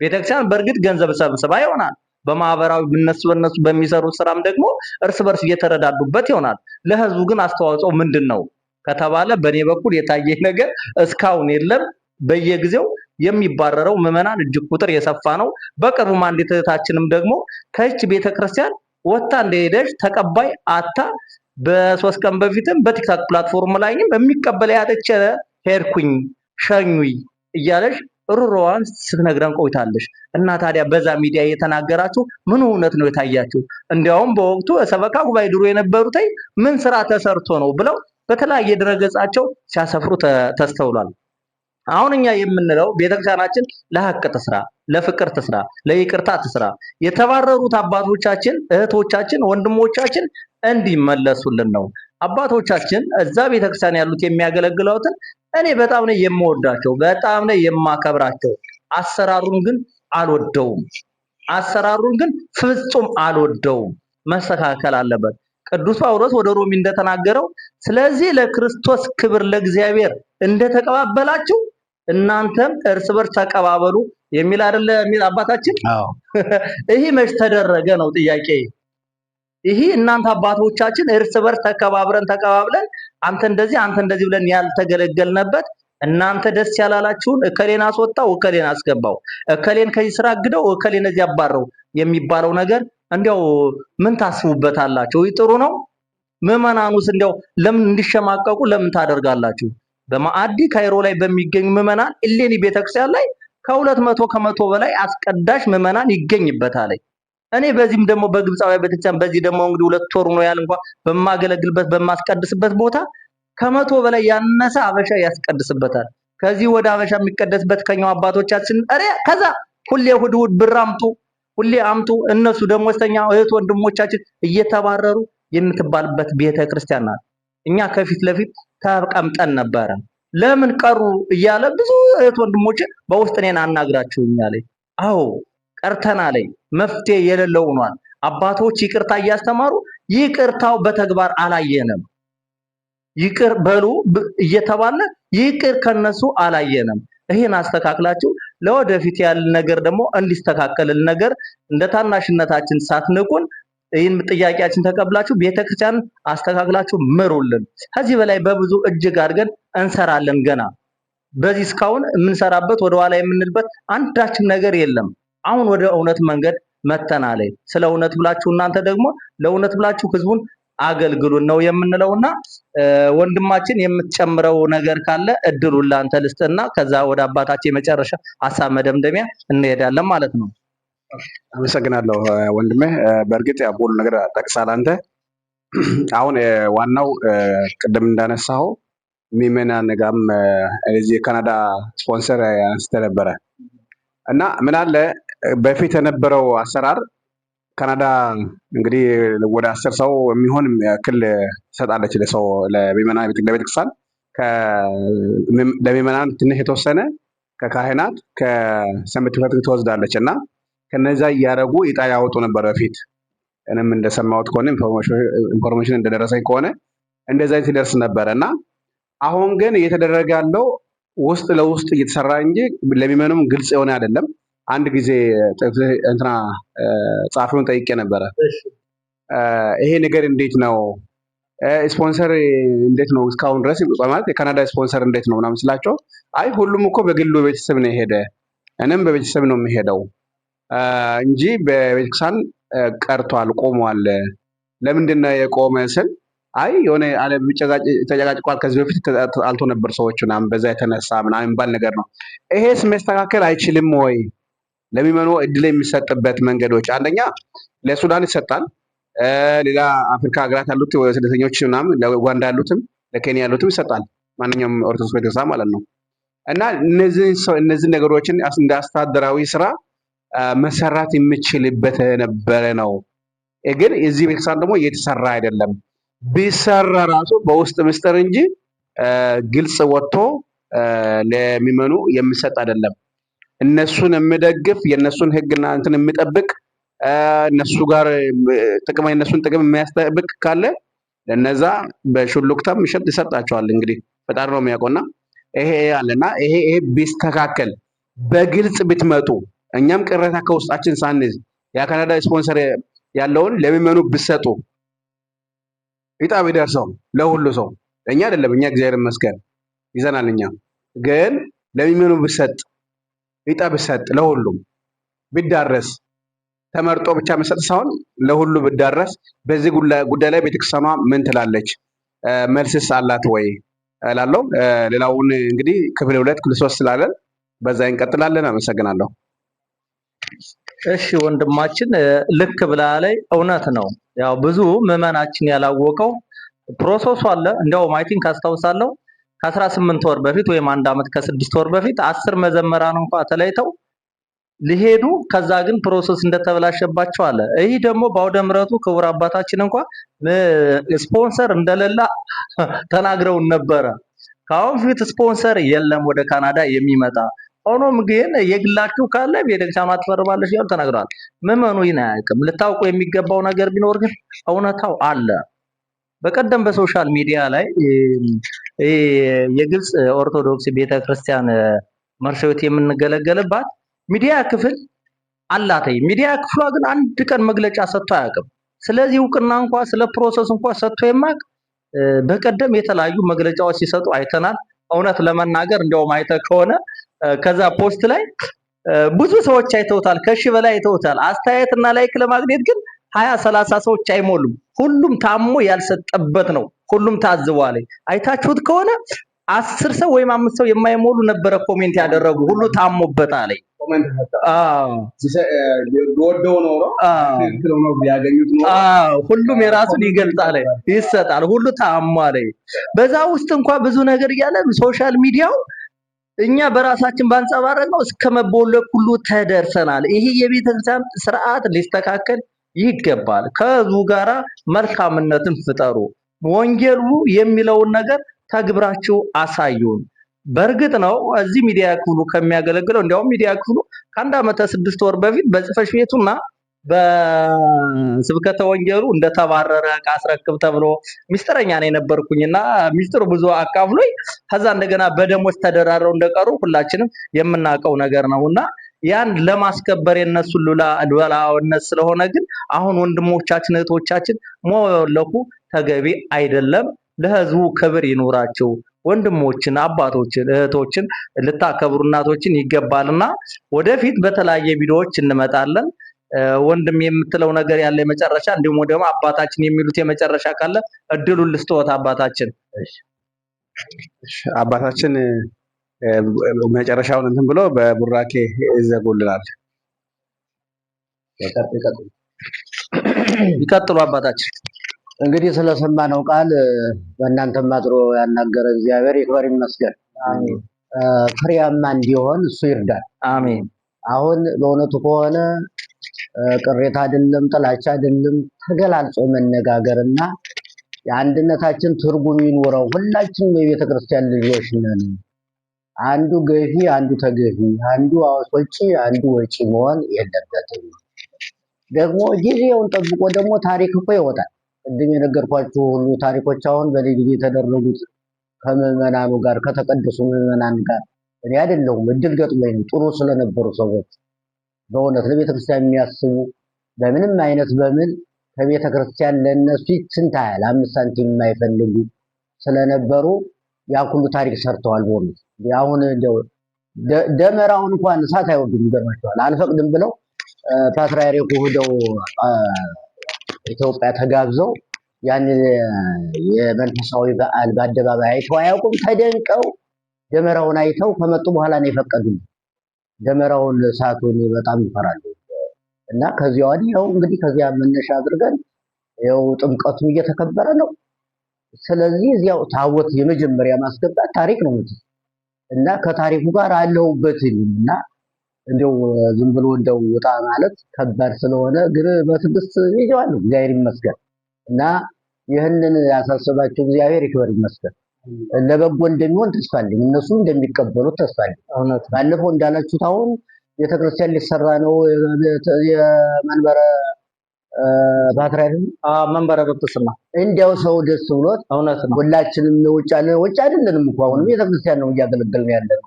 ቤተክርስቲያን በእርግጥ ገንዘብ ሰብስባ ይሆናል። በማህበራዊ በነሱ በሚሰሩት ስራም ደግሞ እርስ በርስ እየተረዳዱበት ይሆናል። ለህዝቡ ግን አስተዋጽኦ ምንድነው ከተባለ በእኔ በኩል የታየ ነገር እስካሁን የለም። በየጊዜው የሚባረረው ምዕመናን እጅግ ቁጥር የሰፋ ነው። በቅርቡም አንዲት እህታችንም ደግሞ ከእች ቤተክርስቲያን ወጥታ እንደሄደች ተቀባይ አታ በ3 ቀን በፊትም በቲክታክ platform ላይም በሚቀበል ያጥቼ ሄድኩኝ ሸኙኝ እያለች ሩሮዋን ስትነግረን ቆይታለች። እና ታዲያ በዛ ሚዲያ የተናገራችሁ ምን እውነት ነው የታያችሁ? እንዲያውም በወቅቱ ሰበካ ጉባኤ ድሮ የነበሩት ምን ስራ ተሰርቶ ነው ብለው በተለያየ ድረገጻቸው ሲያሰፍሩ ተስተውሏል። አሁን እኛ የምንለው ቤተክርስቲያናችን ለሀቅ ትስራ፣ ለፍቅር ትስራ፣ ለይቅርታ ትስራ። የተባረሩት አባቶቻችን፣ እህቶቻችን፣ ወንድሞቻችን እንዲመለሱልን ነው። አባቶቻችን እዛ ቤተክርስቲያን ያሉት የሚያገለግሉትን እኔ በጣም ነው የምወዳቸው፣ በጣም ነው የማከብራቸው። አሰራሩን ግን አልወደውም። አሰራሩን ግን ፍጹም አልወደውም። መስተካከል አለበት። ቅዱስ ጳውሎስ ወደ ሮሚ እንደተናገረው ስለዚህ ለክርስቶስ ክብር ለእግዚአብሔር እንደተቀባበላችሁ እናንተም እርስ በርስ ተቀባበሉ የሚል አይደለ የሚል አባታችን። አዎ ይሄ መች ተደረገ ነው ጥያቄ። ይሄ እናንተ አባቶቻችን እርስ በርስ ተከባብረን ተቀባብለን አንተ እንደዚህ አንተ እንደዚህ ብለን ያልተገለገልንበት፣ እናንተ ደስ ያላላችሁን እከሌን አስወጣው፣ እከሌን አስገባው፣ እከሌን ከዚህ ስራ አግደው፣ እከሌን እዚህ አባረው የሚባለው ነገር እንዲያው ምን ታስቡበታላችሁ? ይህ ጥሩ ነው? ምዕመናኑስ እንዲያው ለምን እንዲሸማቀቁ ለምን ታደርጋላችሁ? በማዕዲ ካይሮ ላይ በሚገኙ ምዕመናን እሌኒ ቤተክርስቲያን ላይ ከ200 ከ100 በላይ አስቀዳሽ ምዕመናን ይገኝበታል። እኔ በዚህም ደግሞ በግብፃዊ ቤተክርስቲያን በዚህ ደግሞ እንግዲህ 2 ወር ነው ያህል እንኳን በማገለግልበት በማስቀድስበት ቦታ ከ100 በላይ ያነሰ አበሻ ያስቀድስበታል። ከዚህ ወደ አበሻ የሚቀደስበት ከኛው አባቶቻችን ኧረ ከዛ ሁሌ እሑድ እሑድ ብር አምጡ፣ ሁሌ አምጡ፣ እነሱ ደሞዝተኛ እህት ወንድሞቻችን እየተባረሩ የምትባልበት ቤተክርስቲያን ናት። እኛ ከፊት ለፊት ተቀምጠን ነበረ። ለምን ቀሩ እያለ ብዙ እህት ወንድሞች በውስጥ እኔን አናግራችሁኛል። አዎ ቀርተናል፣ መፍትሄ የሌለው ሆኗል። አባቶች ይቅርታ እያስተማሩ ይቅርታው በተግባር አላየንም። ይቅር በሉ እየተባለ ይቅር ከነሱ አላየንም። ይሄን አስተካክላችሁ ለወደፊት ያለ ነገር ደግሞ እንዲስተካከልል ነገር እንደ ታናሽነታችን ሳትንቁን ይህን ጥያቄያችን ተቀብላችሁ ቤተክርስቲያን አስተካክላችሁ ምሩልን። ከዚህ በላይ በብዙ እጅግ አድርገን እንሰራለን። ገና በዚህ እስካሁን የምንሰራበት ወደኋላ የምንልበት አንዳችም ነገር የለም። አሁን ወደ እውነት መንገድ መተናል። ስለ እውነት ብላችሁ እናንተ ደግሞ ለእውነት ብላችሁ ህዝቡን አገልግሉን ነው የምንለውና ወንድማችን የምትጨምረው ነገር ካለ እድሉን ላንተ ልስጥና ከዛ ወደ አባታችን የመጨረሻ ሀሳብ መደምደሚያ እንሄዳለን ማለት ነው። አመሰግናለሁ ወንድሜ። በእርግጥ ያው ሁሉ ነገር ጠቅሳል አንተ። አሁን ዋናው ቅድም እንዳነሳኸው ምዕመናን ጋርም እዚህ የካናዳ ስፖንሰር አንስተ ነበረ እና ምን አለ በፊት የነበረው አሰራር ካናዳ እንግዲህ ወደ 10 ሰው የሚሆን ያክል ትሰጣለች ለሰው ለምዕመናን ለቤተክርስቲያን ለምዕመናን ትንሽ የተወሰነ ከካህናት ከሰንበት ትምህርት ቤት ትወስዳለች እና ከነዛ እያደረጉ ዕጣ ያወጡ ነበር በፊት። እኔም እንደሰማሁት ከሆነ information እንደደረሰኝ ከሆነ እንደዛ ሲደርስ ነበረ እና አሁን ግን እየተደረገ ያለው ውስጥ ለውስጥ እየተሰራ እንጂ ለምዕመኑም ግልጽ የሆነ አይደለም። አንድ ጊዜ እንትና ጸሐፊውን ጠይቄ ነበረ። ይሄ ነገር እንዴት ነው ስፖንሰር እንዴት ነው እስካሁን ድረስ ማለት የካናዳ ስፖንሰር እንዴት ነው ምናምን ስላቸው፣ አይ ሁሉም እኮ በግሉ ቤተሰብ ነው የሄደ፣ እኔም በቤተሰብ ነው የሚሄደው እንጂ በቤተክርስቲያን ቀርቷል፣ ቆሟል። ለምንድን ነው የቆመ ስል አይ የሆነ አለ ተጨቃጭቋል፣ ከዚህ በፊት ተጣልቶ ነበር ሰዎች ምናምን በዛ የተነሳ ምናምን የሚባል ነገር ነው። ይሄስ መስተካከል አይችልም ወይ? ለሚመኑ እድል የሚሰጥበት መንገዶች አንደኛ ለሱዳን ይሰጣል። ሌላ አፍሪካ ሀገራት ያሉት ስደተኞች ምናምን ለኡጋንዳ ያሉትም ለኬንያ ያሉትም ይሰጣል። ማንኛውም ኦርቶዶክስ ቤተክርስቲያን ማለት ነው። እና እነዚህ ነገሮችን እንደ አስተዳደራዊ ስራ መሰራት የሚችልበት የነበረ ነው። ግን እዚህ ቤተክርስቲያን ደግሞ እየተሰራ አይደለም። ቢሰራ ራሱ በውስጥ ምስጢር እንጂ ግልጽ ወጥቶ ለሚመኑ የሚሰጥ አይደለም። እነሱን የሚደግፍ የእነሱን ሕግና እንትን የሚጠብቅ እነሱ ጋር ጥቅም የእነሱን ጥቅም የሚያስጠብቅ ካለ ለነዛ በሹሉክታም ይሰጣቸዋል። እንግዲህ ፈጣሪ ነው የሚያውቀውና ይሄ አለና ይሄ ቢስተካከል በግልጽ ብትመጡ እኛም ቅሬታ ከውስጣችን ሳንይዝ የካናዳ ስፖንሰር ያለውን ለሚመኑ ብትሰጡ ዕጣ ቢደርሰው ለሁሉ ሰው እኛ አይደለም እኛ እግዚአብሔር ይመስገን ይዘናል። እኛ ግን ለሚመኑ ብሰጥ ዕጣ ብሰጥ ለሁሉም ቢዳረስ ተመርጦ ብቻ መሰጥ ሳይሆን ለሁሉ ብዳረስ በዚህ ጉዳይ ላይ ቤተክርስቲያኗ ምን ትላለች? መልስስ አላት ወይ እላለሁ። ሌላውን እንግዲህ ክፍል 2 ክፍል 3 ስላለን በዛ እንቀጥላለን። አመሰግናለሁ። እሺ ወንድማችን ልክ ብላ ላይ እውነት ነው። ያው ብዙ ምዕመናችን ያላወቀው Process ኡ አለ። እንዲያውም I think አስታውሳለሁ ከ18 ወር በፊት ወይም 1 ዓመት ከ6 ወር በፊት 10 መዘመራን እንኳ ተለይተው ሊሄዱ ከዛ ግን process እንደተበላሸባቸው አለ። ይህ ደግሞ በአውደ ምሕረቱ ክቡር አባታችን እንኳ ስፖንሰር እንደሌለ ተናግረውን ነበረ። ከአሁን ፊት ስፖንሰር የለም ወደ ካናዳ የሚመጣ፣ ሆኖም ግን የግላችሁ ካለ ቤተክርስቲያኗ ትፈርማለች እያሉ ተናግረዋል። ምዕመኑ ይህን አያውቅም። ልታውቁ የሚገባው ነገር ቢኖር ግን እውነታው አለ። በቀደም በ social media ላይ የግብፅ ኦርቶዶክስ ቤተክርስቲያን መርሰዊት የምንገለገልባት ሚዲያ ክፍል አላት። ሚዲያ ክፍሏ ግን አንድ ቀን መግለጫ ሰጥቶ አያውቅም። ስለዚህ እውቅና እንኳ ስለ process እንኳ ሰጥቶ የማያውቅ በቀደም የተለያዩ መግለጫዎች ሲሰጡ አይተናል። እውነት ለመናገር እንደውም አይተህ ከሆነ ከዛ post ላይ ብዙ ሰዎች አይተውታል፣ ከሺህ በላይ አይተውታል። አስተያየትና like ለማግኘት ግን 20 30 ሰዎች አይሞሉም። ሁሉም ታሞ ያልሰጠበት ነው። ሁሉም ታዝቧል። አይታችሁት ከሆነ 10 ሰው ወይም 5 ሰው የማይሞሉ ነበረ comment ያደረጉ፣ ሁሉ ታሞበታል። Comment ቢወደው ኖሮ፣ ትክክል ሆኖ ቢያገኙት ኖሮ ሁሉም የራሱን ይገልጻል፣ ይሰጣል። ሁሉ ታሟል። በዛ ውስጥ እንኳ ብዙ ነገር እያለ social media ው እኛ በራሳችን ባንጸባረቅ ነው እስከ መቦለክ ሁሉ ተደርሰናል። ይሄ የቤተክርስቲያን ስርዓት ሊስተካከል ይገባል። ከህዝቡ ጋራ መልካምነትን ፍጠሩ። ወንጌሉ የሚለውን ነገር ተግብራችሁ አሳዩን። በእርግጥ ነው እዚህ ሚዲያ ክፍሉ ከሚያገለግለው፣ እንዲያውም ሚዲያ ክፍሉ ከ1 ዓመት ከ6 ወር በፊት በጽሕፈት ቤቱና በስብከተ ወንጌሉ እንደተባረረ ዕቃ አስረክብ ተብሎ ሚስጥረኛ ነው የነበርኩኝና ሚስጥሩ ብዙ አካፍሎኝ ከዛ እንደገና በደሞዝ ተደራረው እንደቀሩ ሁላችንም የምናውቀው ነገር ነውና ያን ለማስከበር የነሱ ሉዓላዊነት ስለሆነ ግን አሁን ወንድሞቻችን እህቶቻችን መወለኩ ተገቢ አይደለም። ለህዝቡ ክብር ይኑራቸው። ወንድሞችን፣ አባቶችን፣ እህቶችን ልታከብሩ እናቶችን ይገባልና ወደፊት በተለያየ ቪዲዮዎች እንመጣለን። ወንድም የምትለው ነገር ያለ የመጨረሻ፣ እንዲሁም ደግሞ አባታችን የሚሉት የመጨረሻ ካለ እድሉን ልስጥዎት አባታችን። አባታችን መጨረሻውን እንትን ብሎ በቡራኬ ይዘጉልናል። ይቀጥሉ አባታችን። እንግዲህ ስለሰማነው ቃል በእናንተም አድሮ ያናገረ እግዚአብሔር ይክበር ይመስገን። ፍሬያማ እንዲሆን እሱ ይርዳል። አሜን። አሁን በእውነቱ ከሆነ ቅሬታ አይደለም፣ ጥላቻ አይደለም፣ ተገላልጾ መነጋገርና የአንድነታችን ትርጉም ይኑረው። ሁላችንም የቤተ ክርስቲያን ልጆች ነን። አንዱ ገፊ፣ አንዱ ተገፊ፣ አንዱ አስወጪ፣ አንዱ ወጪ መሆን የለበትም። ደግሞ ጊዜውን ጠብቆ ደግሞ ታሪክ እኮ ይወጣል። ቅድም የነገርኳችሁ ሁሉ ታሪኮች አሁን በእኔ ጊዜ የተደረጉት ከምዕመናኑ ጋር፣ ከተቀደሱ ምዕመናን ጋር፣ እኔ አይደለሁም፣ እድል ገጥሞኝ ነው። ጥሩ ስለነበሩ ሰዎች፣ በእውነት ለቤተ ክርስቲያን የሚያስቡ፣ በምንም አይነት በምን ከቤተ ክርስቲያን ለእነሱ ይችን ታያል 5 ሳንቲም የማይፈልጉ ስለነበሩ ያ ሁሉ ታሪክ ሰርተዋል። በእውነት አሁን እንደው ደመራውን እንኳን እሳት አይወዱም፣ ይገርማቸዋል። አንፈቅድም ብለው ፓትርያርኩ ሄደው ኢትዮጵያ ተጋብዘው ያን የመንፈሳዊ በዓል በአደባባይ አይተው አያውቁም። ተደንቀው ደመራውን አይተው ከመጡ በኋላ ነው የፈቀዱልን። ደመራውን እሳቱን በጣም ይፈራሉ። እና ከዚያ ወዲህ ይኸው እንግዲህ ከዚያ መነሻ አድርገን ይኸው ጥምቀቱ እየተከበረ ነው። ስለዚህ እዚያው ታቦት የመጀመሪያ ማስገባት ታሪክ ነው እና ከታሪኩ ጋር አለሁበት እና እንደው ዝም ብሎ እንደው ውጣ ማለት ከባድ ስለሆነ ግን በትዕግስት ይዤዋለሁ። እግዚአብሔር ይመስገን። እና ይህንን ያሳሰባቸው እግዚአብሔር ይክበር ይመስገን። ለበጎ እንደሚሆን ተስፋ አለኝ። እነሱ እንደሚቀበሉት ተስፋ አለኝ። ባለፈው እንዳላችሁት አሁን ቤተክርስቲያን ሊሰራ ነው፣ የመንበረ ፓትርያርክ መንበረ ጵጵስና። እንዲያው ሰው ደስ ብሎት እውነት ነው። ሁላችንም ውጭ ያለን፣ ውጭ አይደለንም እኮ፣ አሁንም ቤተክርስቲያን ነው እያገለገልን ያለ ነው።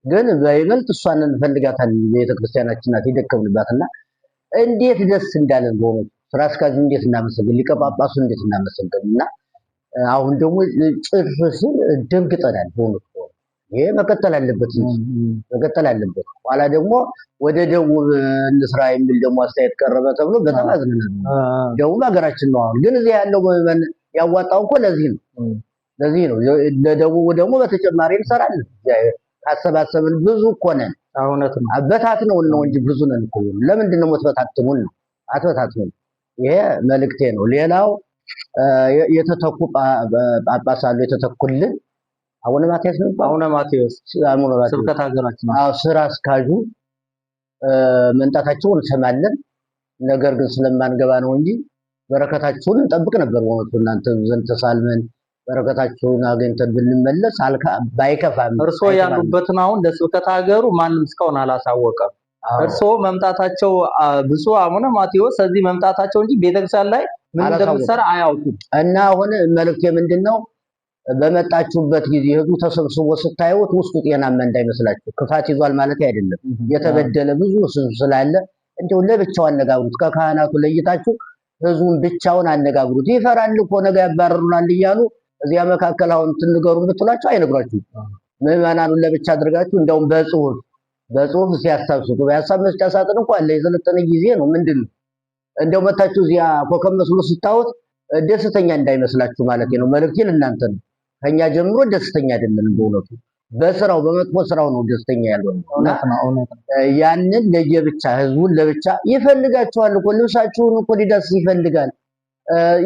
ግን በይበልጥ እሷን እንፈልጋታለን። ቤተክርስቲያናችን ናት የደከምንባት እና እንዴት ደስ እንዳለን በእውነቱ፣ ስራ አስኪያጁ እንዴት እናመሰግን፣ ሊቀ ጳጳሱ እንዴት እናመሰግን። እና አሁን ደግሞ ጭር ሲል ደንግጠናል። በእውነቱ ይሄ መቀጠል አለበት እንጂ መቀጠል አለበት። ኋላ ደግሞ ወደ ደቡብ እንስራ የሚል ደግሞ አስተያየት ቀረበ ተብሎ በጣም አዝነናል። ደቡብ ሀገራችን ነው። አሁን ግን እዚህ ያለው ምዕመን ያዋጣው እኮ ለዚህ ነው፣ ለዚህ ነው። ለደቡቡ ደግሞ በተጨማሪ እንሰራለን። እግዚአብሔር ካሰባሰብን ብዙ እኮ ነን። እውነት ነው። አበታትነው ነው እንጂ ብዙ ነን እኮ። ለምንድን ነው የምትበታትኑን ነው? አትበታትኑን። ይሄ መልእክቴ ነው። ሌላው የተተኩ ጳጳስ አሉ። የተተኩልን አቡነ ማትያስ ነው። አቡነ ማቴዎስ አቡነ ማቴዎስ ስብከት ሀገራችን። አዎ፣ ስራ አስካዡ መምጣታቸውን እንሰማለን። ነገር ግን ስለማንገባ ነው እንጂ በረከታችሁን እንጠብቅ ነበር። በእውነቱ እናንተ ዘንድ ተሳልመን በረከታችሁን አግኝተን ብንመለስ ባይከፋም። እርስዎ ያሉበትን አሁን ለስብከት ሀገሩ ማንም እስካሁን አላሳወቀም። እርስዎ መምጣታቸው ብፁዕ አቡነ ማቴዎስ እዚህ መምጣታቸው እንጂ ቤተክርስቲያን ላይ ምን እንደምትሰራ አያውቁም። እና አሁን መልእክቴ ምንድን ነው? በመጣችሁበት ጊዜ ህዝቡ ተሰብስቦ ስታዩት ውስጡ ጤናማ እንዳይመስላችሁ። ክፋት ይዟል ማለት አይደለም። የተበደለ ብዙ ህዝብ ስላለ እንደው ለብቻው አነጋግሩት። ከካህናቱ ለይታችሁ ህዝቡን ብቻውን አነጋግሩት። ይፈራል እኮ ነገ ያባርሩናል እያሉ እዚያ መካከል አሁን ትንገሩን ብትሏቸው አይነግሯችሁም። ምዕመናኑን ለብቻ አድርጋችሁ እንደውም በጽሁፍ ሲያሳብ ስጡ። በሀሳብ መስጫ ሳጥን እንኳን አለ። የሰለጠነ ጊዜ ነው። ምንድን ነው እንደው መታችሁ እዚያ ኮከብ መስሎ ስታዩት ደስተኛ እንዳይመስላችሁ ማለት ነው። መልእክቴ ለእናንተ ነው። ከኛ ጀምሮ ደስተኛ አይደለንም። በእውነቱ በስራው በመጥፎ ስራው ነው ደስተኛ ያልሆነው። እና ያንን ለየብቻ ህዝቡን ለብቻ ይፈልጋችኋል እኮ ልብሳችሁን እኮ ሊዳስስ ይፈልጋል።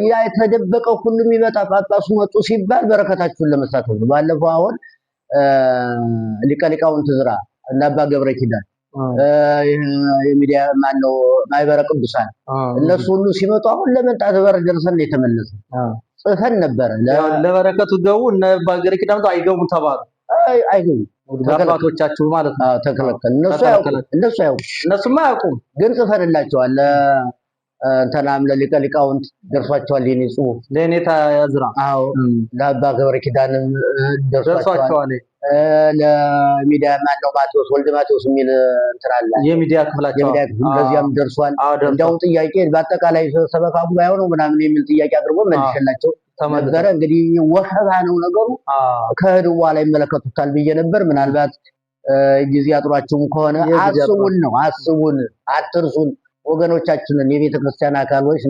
ያ የተደበቀው ሁሉ የሚመጣ ጳጳሱ መጡ ሲባል በረከታችሁን ለመሳተፍ ነው። ባለፈው አሁን ሊቀ ሊቃውንት ዕዝራ እና አባ ገብረ ኪዳን የሚዲያ ማነው ማህበረ ቅዱሳን እነሱ ሁሉ ሲመጡ አሁን ለመምጣት በር ደርሰን የተመለሰ ጽፈን ነበረ። ለበረከቱ ገቡ እነ አባ ገብረ ኪዳን አይገቡም ተባሉ። አይገቡም አባቶቻችሁ ማለት ነው። ተከለከለ። እነሱ አያውቁም። እነሱማ አያውቁም፣ ግን ጽፈንላቸዋል። እንትናም ለሊቀ ሊቃውንት ደርሷቸዋል። የኔ ጽሁፍ ለኔታ ዕዝራ፣ አዎ፣ ለአባ ገብረ ኪዳንም ደርሷቸዋል። ለሚዲያ ማነው ማቴዎስ ወልደ ማቴዎስ የሚል እንትን አለ የሚዲያ ክፍላቸው የሚዲያ ክፍል ለዚያም ደርሷል። እንደውም ጥያቄ በአጠቃላይ ሰበካ ጉባኤው ነው ምናምን የሚል ጥያቄ አቅርቦ መልሼላቸው ነበረ። እንግዲህ ወከባ ነው ነገሩ። ከሄዱ በኋላ ይመለከቱታል ብዬ ነበር። ምናልባት ጊዜ አጥሯችሁም ከሆነ አስቡን ነው አስቡን፣ አትርሱን ወገኖቻችንን። የቤተ ክርስቲያን አካሎች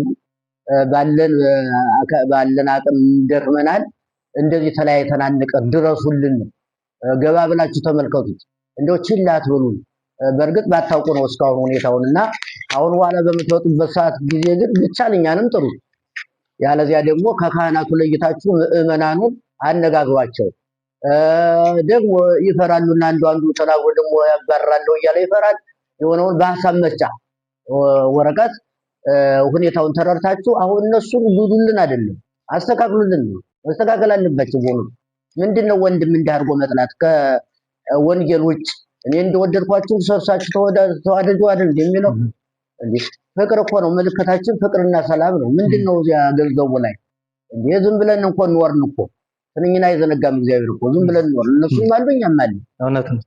ባለን አቅም ደክመናል። እንደዚህ ተለያይተን አንቀር፣ ድረሱልን። ገባ ብላችሁ ተመልከቱት። እንደው ችላ አትበሉን። በእርግጥ ባታውቁ ነው እስካሁን ሁኔታውን እና አሁን በኋላ በምትወጡበት ሰዓት ጊዜ ግን ብቻ እኛንም ጥሩ። ያለዚያ ደግሞ ከካህናቱ ለይታችሁ ምዕመናኑን አነጋግሯቸው። ደግሞ ይፈራሉና አንዱ አንዱ ተናግሮ ደግሞ ያባርራለሁ እያለ ይፈራል። የሆነውን በሀሳብ መስጫ ወረቀት ሁኔታውን ተረድታችሁ አሁን እነሱን ጉዱልን አይደለም አስተካክሉልን ነው። መስተካከል አለባቸው። በሆኑ ምንድነው ወንድም እንዳርጎ መጥላት ከወንጌል ውጭ እኔ እንደወደድኳችሁ ሰርሳችሁ ተዋደዱ አይደል የሚለው? እንዴ ፍቅር እኮ ነው ምልክታችን፣ ፍቅርና ሰላም ነው። ምንድነው እዚያ ገንዘቡ ላይ እንዴ? ዝም ብለን እንኳን ኖርን እኮ ትንኝን አይዘነጋም እግዚአብሔር እኮ ዝም ብለን ኖርን። እነሱም አሉ እኛም አለን። እውነት ነው።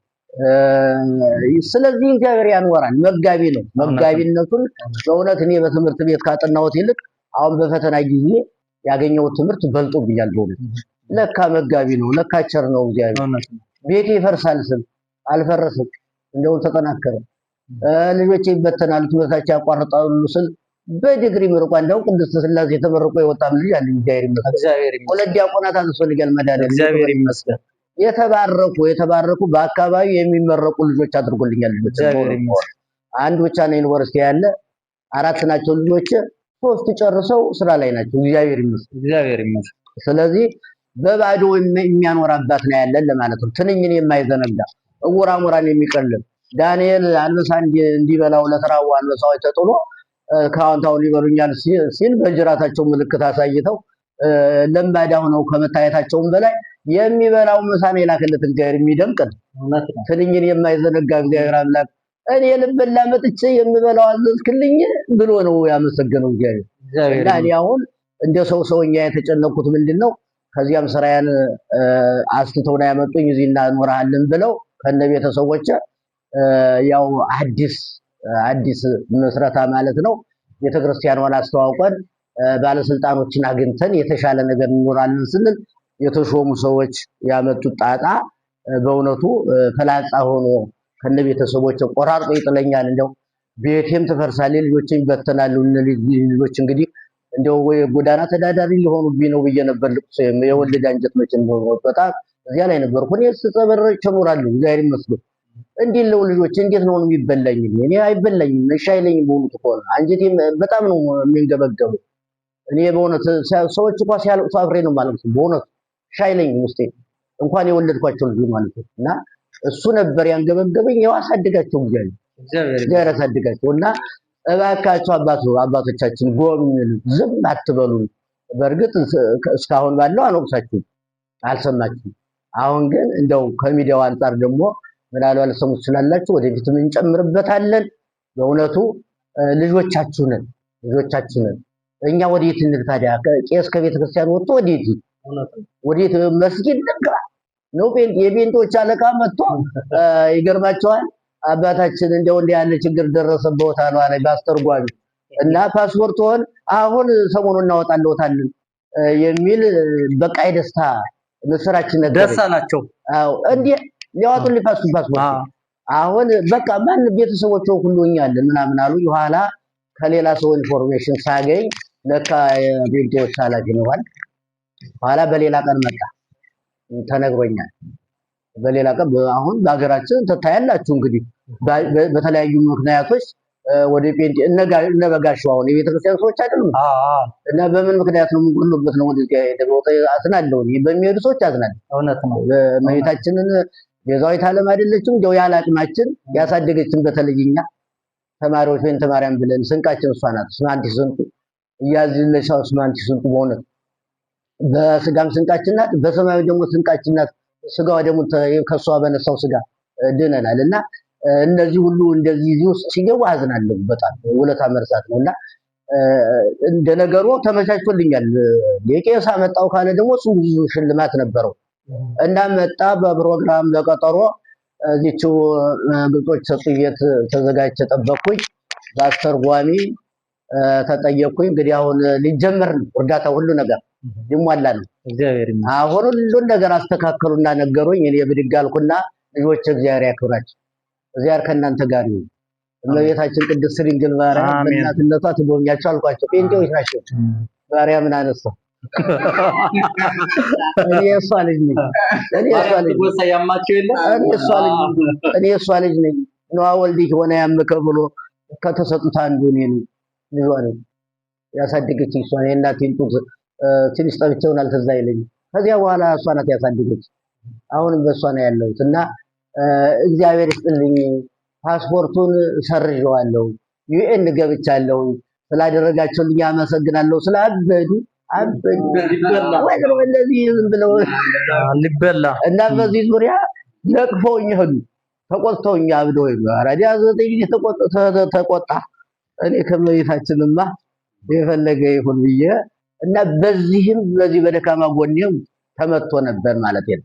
ስለዚህ እግዚአብሔር ያኖራል። መጋቢ ነው። መጋቢነቱን በእውነት እኔ በትምህርት ቤት ካጠናሁት ይልቅ አሁን በፈተና ጊዜ ያገኘሁት ትምህርት በልጦብኛል። በእውነት ለካ መጋቢ ነው፣ ለካ ቸር ነው እግዚአብሔር። ቤቴ ይፈርሳል ስል አልፈረስም፣ እንደውም ተጠናከረ። ልጆቼ ይበተናሉ፣ ትምህርታቸው ያቋርጣሉ ስል በዲግሪ ምርቋ እንደው ቅድስት ሥላሴ ተመርቆ የወጣም ልጅ አለ። እግዚአብሔር ይመስገን። ሁለት ዲያቆናት አስፈልጋል መድኃኒዓለም እግዚአብሔር ይመስገን። የተባረኩ በአካባቢ የሚመረቁ ልጆች አድርጎልኛል። ልጆች አንድ ብቻ ነው ዩኒቨርሲቲ ያለ፣ አራት ናቸው ልጆች፣ ሶስቱ ጨርሰው ስራ ላይ ናቸው። እግዚአብሔር ይመስገን። እግዚአብሔር ይመስገን። ስለዚህ በባዶ የሚያኖር አባት ነው ያለን ለማለት ነው። ትንኝን የማይዘነጋ እውራ ሞራን የሚቀልብ ዳንኤል አንበሳ እንዲበላው ለተራቡ አንበሳዎች ተጥሎ ከአዎንታውን ይበሉኛል ሲል በጅራታቸው ምልክት አሳይተው ለማዳ ሆነው ከመታየታቸውም በላይ የሚበላው ምሳ ነው የላከለት እግዚአብሔር። የሚደንቅ ነው። ትንኝን የማይዘነጋ እግዚአብሔር አምላክ እኔ ልበላ መጥቼ የምበላው አዘዝክልኝ ብሎ ነው ያመሰገነው እግዚአብሔር። እና እኔ አሁን እንደ ሰው ሰውኛ የተጨነኩት ምንድነው ከዚያም ስራዬን አስትተው ነው ያመጡኝ እዚህ እናኖርሃለን ብለው ከነ ቤተሰቦቼ ያው አዲስ ምስረታ ማለት ነው። ቤተክርስቲያኗን አስተዋውቀን ባለስልጣኖችን አግኝተን የተሻለ ነገር እንኖራለን ስንል የተሾሙ ሰዎች ያመጡት ጣጣ በእውነቱ ፍላጻ ሆኖ ከነ ቤተሰቦቼ ቆራርጦ ይጥለኛል። እንደው ቤቴም ትፈርሳለች፣ ልጆቼም ይበተናሉ። ልጆች እንግዲህ እንደው ወይ ጎዳና ተዳዳሪ ሊሆኑብኝ ነው ብዬ ነበር። ልቅሶ የወለደ አንጀት መቼ እንደሆነ በጣም እዚያ ላይ ነበርኩ። እኔ ስጸበረች እኖራለሁ እግዚአብሔር ይመስገን። እንዴት ነው ልጆች እንዴት ነው የሚበላኝ? እኔ አይበላኝም፣ እሺ አይለኝም። በእውነቱ ከሆነ አንጀቴ በጣም ነው የሚንገበገበው። እኔ በእውነት ሰዎች እንኳ ሲያለቅሱ አብሬ ነው የማለቅሰው። በእውነት ሻይለኝ ውስጤ እንኳን የወለድኳቸው ልጅ ማለት ነው። እና እሱ ነበር ያንገበገበኝ። ያው አሳድጋቸው እግዚአብሔር እግዚአብሔር ያሳድጋቸው። እና እባካቸው አባቶቻችን ጎብኙን፣ ዝም አትበሉን። በእርግጥ እስካሁን ባለው አልወቅሳችሁም፣ አልሰማችሁም። አሁን ግን እንደው ከሚዲያው አንጻር ደግሞ ምናልባት ልትሰሙ ትችላላችሁ። ወደፊትም እንጨምርበታለን። በእውነቱ ልጆቻችሁ ነን፣ ልጆቻችሁ ነን። እኛ ወዴት እንሂድ ታዲያ? ቄስ ከቤተ ክርስቲያን ወጥቶ ወዴት ወዴት መስጊድ ልግባ ነው? የጴንጤዎች አለቃ መጥቶ ይገርማቸዋል። አባታችን እንደው እንዲህ ያለ ችግር ደረሰበት አሉ አለኝ በአስተርጓሚ እና ፓስፖርትዎን አሁን ሰሞኑን እናወጣለታለን የሚል በቃ የደስታ ምስራችን ነገር ደስ አላቸው። አዎ እንዴ ሊያወጡልኝ ፓስፖርት አሁን በቃ ማን ቤተሰቦች ሁሉ እኛ አለን ምናምን አሉ። ኋላ ከሌላ ሰው information ሳገኝ ለካ የጴንጤዎች ኃላፊ ነው አለ። ኋላ በሌላ ቀን መጣ ተነግሮኛል። በሌላ ቀን አሁን በሀገራችን ትታያላችሁ እንግዲህ በተለያዩ ምክንያቶች ወደ ጴንጤ እነ በጋሻው አሁን የቤተክርስቲያን ሰዎች አይደሉም። እና በምን ምክንያት ነው የምንጎሉበት ነው ወደዚያ ሄደው አዝናለሁ። በሚሄዱ ሰዎች አዝናለሁ። እውነት ነው። እመቤታችንን ቤዛዊተ ዓለም አይደለችም? እንደው ያለ አቅማችን ያሳደገችን በተለይ እኛ ተማሪዎች ወይም ተማሪያን ብለን ስንቃችን እሷ ናት። ስማንቲ ስንቁ እያዝለሻው ስማንቲ ስንቁ በእውነት በስጋም ስንቃችን ናት፣ በሰማያዊ ደግሞ ስንቃችን ናት። ስጋዋ ደግሞ ከሷ በነሳው ስጋ ድነናል። እና እነዚህ ሁሉ እንደዚህ እዚህ ውስጥ ሲገቡ አዝናለሁ በጣም ውለታ መርሳት ነው። እና እንደ ነገሩ ተመቻችቶልኛል። የቄስ አመጣው ካለ ደግሞ እሱ ብዙ ሽልማት ነበረው እና መጣ በፕሮግራም በቀጠሮ እዚችው ግብጾች ሰጡኝ ቤት ተዘጋጅቼ ጠበቅኩኝ። በአስተርጓሚ ተጠየቅኩኝ። እንግዲህ አሁን ሊጀመር ነው እርዳታ ሁሉ ነገር ሊሟላ ነው። እግዚአብሔር ይመስገን። አሁን ሁሉን ነገር አስተካከሉና ነገሩኝ። እኔ ብድግ አልኩና ልጆች እግዚአብሔር ያክብራችሁ፣ እግዚአብሔር ከእናንተ ጋር ይሁን፣ እመቤታችን ቅድስት ድንግል ማርያም በእናትነቷ ትጎብኛቸው አልኳቸው። ጴንጤዎች ናቸው። ማርያምን አነሳሁ። እኔ የእሷ ልጅ ነኝ። እኔ የእሷ ልጅ ነኝ። እኔ የእሷ ልጅ ነኝ። ነዋ ወልድኪ ሆነ ያምከ ብሎ ከተሰጡት አንዱ እኔ ነኝ። ልጇ ነኝ። ያሳደገችኝ እሷ ነኝ። የእናቴን ጡት ትንሽ ጠብቼውን አልተዛ አይለኝም። ከዚያ በኋላ እሷ ናት ያሳደገች። አሁንም በእሷ ነው ያለሁት እና እግዚአብሔር ይስጥልኝ። ፓስፖርቱን ሰርዤዋለሁ። UN ገብቻለሁ። ስላደረጋቸውልኝ አመሰግናለሁ። ስላበዱ አበዱ እንደዚህ ዝም ብለው ሊበላ እና በዚህ ዙሪያ ነቅፈውኝ ሄዱ። ተቆጥተውኝ አብደው ሄዱ። አራዲያ 9 ጊዜ ተቆጣ። እኔ ከመቤታችንማ የፈለገ ይሁን ብዬ እና በዚህም በዚህ በደካማ ጎኔም ተመትቶ ነበር ማለት ነው።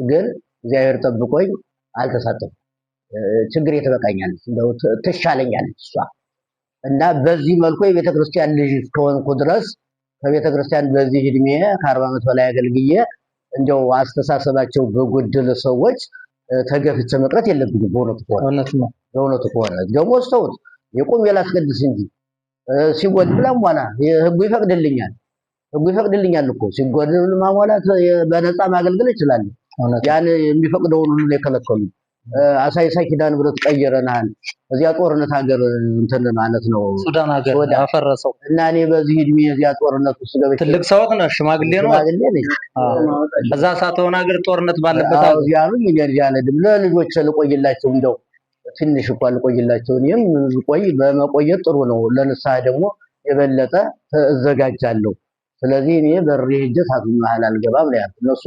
ግን እግዚአብሔር ጠብቆኝ አልተሳተፍኩም። ችግሬ ትበቃኛለች፣ እንደው ትሻለኛለች እሷ። እና በዚህ መልኩ የቤተክርስቲያን ልጅ እስከሆንኩ ድረስ ከቤተክርስቲያን በዚህ እድሜ ከ40 ዓመት በላይ አገልግዬ እንደው አስተሳሰባቸው በጎደለ ሰዎች ተገፍቼ መቅረት የለብኝም። በእውነቱ ከሆነ በእውነቱ ከሆነ ደግሞ ሰውት የቆም የላስቀድስ እንጂ ሲጎድል ላሟላ ህጉ ይፈቅድልኛል። ህጉ ይፈቅድልኛል እኮ ሲጎድል ማሟላት በነፃ ማገልገል እችላለሁ። ያን የሚፈቅደውን ሁሉ የከለከሉ አሳይሳ ኪዳነ ምሕረት ቀይረናል። እዚያ ጦርነት ሀገር እንትን ማለት ነው ሱዳን ሀገር አፈረሰው። እና እኔ በዚህ እድሜ እዚያ ጦርነት ውስጥ ገብቼ ትልቅ ሰው ነው፣ ሽማግሌ ነው። ሽማግሌ ነኝ። እዛ ሳትሆን ሀገር ጦርነት ባለበት አዎ ያሉኝ እኔ እዚያ አልሄድም። ለልጆቼ ልቆይላቸው እንደው ትንሽ እንኳን ልቆይላቸው። እኔም ቆይ በመቆየት ጥሩ ነው። ለንስሐ ደግሞ የበለጠ እዘጋጃለሁ። ስለዚህ እኔ በሬ ሄጄ እሳቱ መሀል አልገባም ነው ያልኩት። እነሱ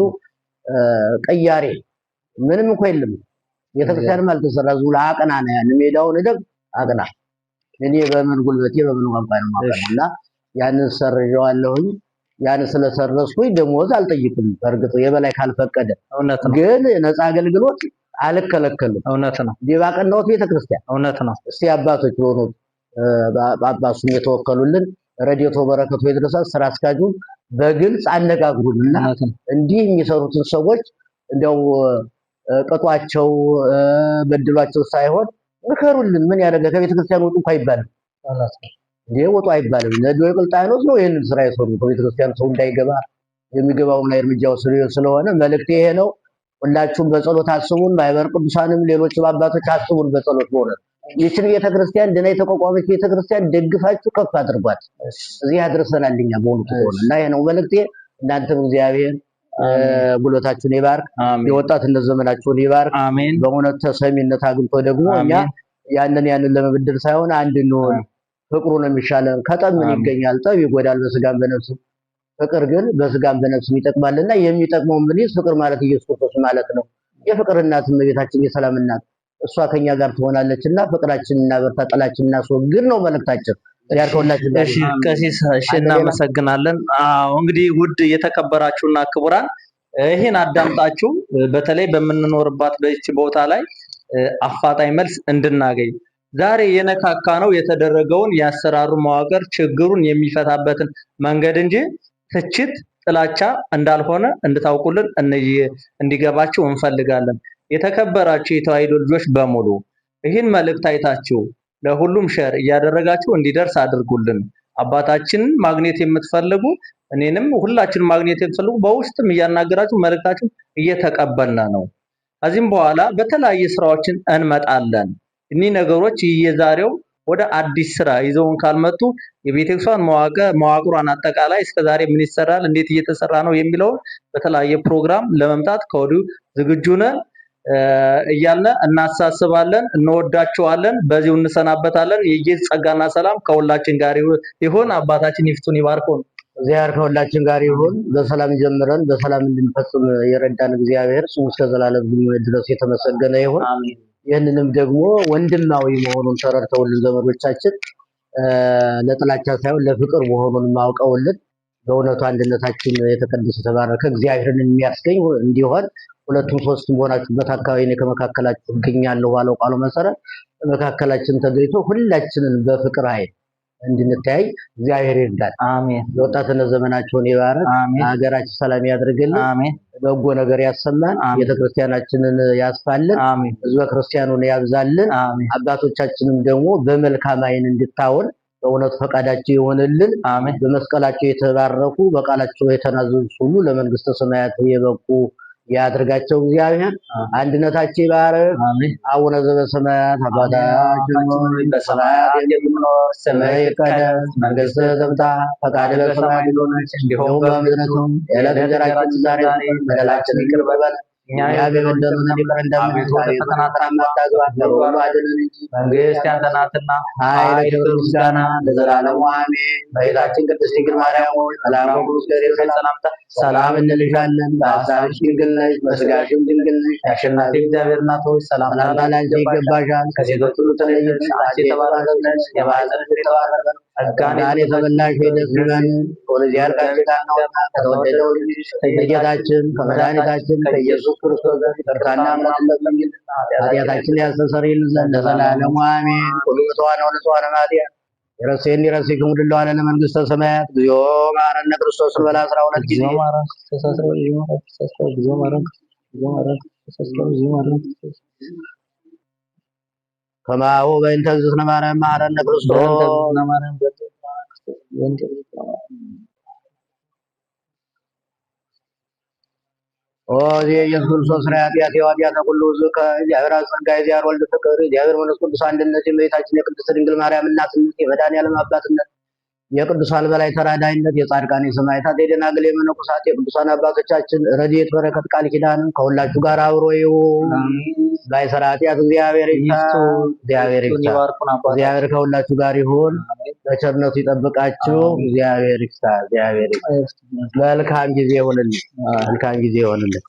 ቅያሬ ምንም እንኳን የለም። ቤተክርስቲያንም አልተሰራ ዝም ብሎ አቅና ነው ያን ሜዳውን እደግ አቅና። እኔ በምን ጉልበቴ በምን ቋንቋ ነው የማቀናው? እና ያንን ሰርዤዋለሁኝ። ያን ስለሰረዝኩኝ ደሞዝ አልጠይቅም። በእርግጥ የበላይ ካልፈቀደ እውነት ነው። ግን ነፃ አገልግሎት አልከለከልም። እውነት ነው። ባቀናሁት ቤተክርስቲያን እውነት ነው። እስቲ አባቶች በሆኑት ጳጳሱም የተወከሉልን ረድኤቶ በረከቱ ይድረሳል ስራ አስኪያጁ በግልጽ አነጋግሩንና እንዲህ የሚሰሩትን ሰዎች እንደው ቅጧቸው በድሏቸው ሳይሆን ምከሩልን። ምን ያደርገ ከቤተክርስቲያን ወጡ እንኳን አይባልም። እንዴ ወጡ አይባልም። ለዲዮቅልጥያኖስ ነው ይሄንን ስራ የሰሩ ከቤተክርስቲያን ሰው እንዳይገባ የሚገባውም ላይ እርምጃ ወስዶ ስለሆነ መልእክቴ ይሄ ነው። ሁላችሁም በጸሎት አስቡን። ማህበረ ቅዱሳንም ሌሎችም አባቶች አስቡን በጸሎት በእውነት ይችን ቤተክርስቲያን ድና የተቋቋመች ቤተክርስቲያን ደግፋችሁ ከፍ አድርጓት። እዚህ ያድርሰናል እኛ በእውነቱ ከሆነ። እና ይሄ ነው መልእክቴ። እናንተም እግዚአብሔር ጉልበታችሁን ይባርክ፣ የወጣትነት ዘመናችሁን ይባርክ። በእውነት ተሰሚነት አግኝቶ ደግሞ እኛ ያንን ለመበደል ሳይሆን አንድ እንሆን፣ ፍቅሩ ነው የሚሻለን። ከጠብ ምን ይገኛል? ጠብ ይጎዳል በስጋም በነፍስም። ፍቅር ግን በስጋም በነፍስም ይጠቅማልና የሚጠቅመው ምን ፍቅር ማለት ኢየሱስ ክርስቶስ ማለት ነው። የፍቅር እናት እመቤታችን የሰላም እናት እሷ ከኛ ጋር ትሆናለችና ፍቅራችንን እናበርታ፣ ጥላችንን እናስወግድ ነው መልእክታችን። እሺ ቀሲስ፣ እሺ እናመሰግናለን። አዎ እንግዲህ ውድ የተከበራችሁና ክቡራን ይሄን አዳምጣችሁ በተለይ በምንኖርባት በዚች ቦታ ላይ አፋጣኝ መልስ እንድናገኝ ዛሬ የነካካ ነው የተደረገውን የአሰራሩ መዋቅር ችግሩን የሚፈታበትን መንገድ እንጂ ትችት፣ ጥላቻ እንዳልሆነ እንድታውቁልን እንዲገባችሁ እንፈልጋለን። የተከበራችሁ የተዋሕዶ ልጆች በሙሉ ይህን መልእክት አይታችሁ ለሁሉም share እያደረጋችሁ እንዲደርስ አድርጉልን። አባታችንን ማግኘት የምትፈልጉ እኔንም ሁላችንም ማግኘት የምትፈልጉ በውስጥም እያናገራችሁ መልእክታችሁ እየተቀበልን ነው። ከዚህም በኋላ በተለያየ ስራዎችን እንመጣለን። እኒህ ነገሮች የዛሬው ወደ አዲስ ስራ ይዘውን ካልመጡ የቤተክርስቲያን መዋቅሯን አጠቃላይ እስከዛሬ ምን ይሰራል፣ እንዴት እየተሰራ ነው የሚለውን በተለያየ ፕሮግራም ለመምጣት ከወዲሁ ዝግጁ ነን እያልን እናሳስባለን። እንወዳችኋለን። በዚሁ እንሰናበታለን። የጌታ ጸጋና ሰላም ከሁላችን ጋር ይሁን። አባታችን ይፍቱን ይባርኩን። እግዚአብሔር ከሁላችን ጋር ይሁን። በሰላም ጀምረን በሰላም እንድንፈጽም የረዳን እግዚአብሔር ስሙ እስከ ዘላለም ድረስ የተመሰገነ ይሁን። ይህንንም ደግሞ ወንድማዊ መሆኑን ተረድተውልን ዘመዶቻችን ለጥላቻ ሳይሆን ለፍቅር መሆኑን አውቀውልን በእውነቱ አንድነታችን የተቀደሰ የተባረከ እግዚአብሔርን የሚያስገኝ እንዲሆን ሁለቱም ሶስቱም በሆናችሁበት አካባቢ እኔ ከመካከላችሁ እገኛለሁ ባለው ቃሉ መሰረት መካከላችን ተገኝቶ ሁላችንን በፍቅር ኃይል እንድንተያይ እግዚአብሔር ይርዳል። አሜን። የወጣትነት ዘመናቸውን ይባርክ። ሀገራችን ሰላም ያድርግልን። አሜን። በጎ ነገር ያሰማን። ቤተክርስቲያናችንን ያስፋልን። ህዝበ ክርስቲያኑን ያብዛልን። አባቶቻችንም ደግሞ በመልካም ዓይን እንድታወን በእውነት ፈቃዳቸው ይሆንልን። በመስቀላቸው የተባረኩ በቃላቸው የተናዘዙ ሁሉ ለመንግስተ ሰማያት የበቁ ያድርጋቸው እግዚአብሔር። አንድነታቸው ይባረክ። አቡነ ዘበሰማያት አባታችን ሆይ በሰማያት የምትኖር ስምህ ይቀደስ፣ መንግስትህ ትምጣ፣ ፈቃድህ በሰማይ እንደሆነች እንዲሁም በምድር ትሁን። የዕለት እንጀራችንን ዛሬ ስጠን፣ በደላችንን ይቅር በለን እኛ የበደሉንን ይቅር እንደምንል፣ አቤቱ ወደ ፈተና አታግባን፣ ከክፉ አድነን እንጂ መንግስት ያንተ ናትና፣ ኃይል፣ ክብር፣ ምስጋና ለዘላለሙ አሜን። እመቤታችን ቅድስት ድንግል ማርያም ሆይ መልአኩ ቅዱስ ገብርኤል ሰላምታ ሰላም እንልሻለን። በሐሳብሽ ድንግል ነሽ፣ በሥጋሽም ድንግል ነሽ። የአሸናፊ እግዚአብሔር እናት ሆይ ሰላምታ ላንቺ ይገባሻል። ከሴቶች ሁሉ ተለይተሽ አንቺ የተባረክሽ ነሽ፣ የማኅፀንሽ ፍሬ የተባረከ ነው። ጸጋን የተመላሽ ሆይ ደስ ይበልሽ፣ እግዚአብሔር ከአንቺ ጋር ነውና ከተወደደው ልጅሽ ከጌታችን ከመድኃኒታችን ከኢየሱስ ክርስቶስ ዘንድ ይቅርታና ምሕረትን ለምኝልን ኃጢአታችንን ያስተሰርይልን ዘንድ ለዘላለሙ አሜን። ኩሉ ንጹሐነ ወንጹሐነ ማርያም የረሴን የረሴክሙ ድለዋለ ለመንግስተ ሰማያት እግዚኦ መሐረነ ክርስቶስ በላ 12 ጊዜ ከማሁ በእንተ እግዝእትነ ማርያም መሐረነ ክርስቶስ። ኦ ኢየሱስ ክርስቶስ ስራ ኃጢአት የኃጢአተ ኩሉ ሕዝብ ከእግዚአብሔር አብ ጸጋ የእግዚአብሔር ወልድ ፍቅር የእግዚአብሔር መንፈስ ቅዱስ አንድነት የእመቤታችን የቅድስት ድንግል ማርያም እናትነት የመድኃኔዓለም አባትነት የቅዱሳን በላይ ተራዳይነት የጻድቃን የሰማዕታት የደናግል የመነኮሳት የቅዱሳን አባቶቻችን ረድኤት በረከት ቃል ኪዳንም ከሁላችሁ ጋር አብሮ ይሁን። ባይሰራ ኃጢአት እግዚአብሔር ይፍታ፣ እግዚአብሔር ይፍታ። እግዚአብሔር ከሁላችሁ ጋር ይሁን፣ በቸርነቱ ይጠብቃችሁ። እግዚአብሔር ይፍታ፣ እግዚአብሔር ይፍታ። መልካም ጊዜ ይሁንልን፣ መልካም ጊዜ ይሁንልን።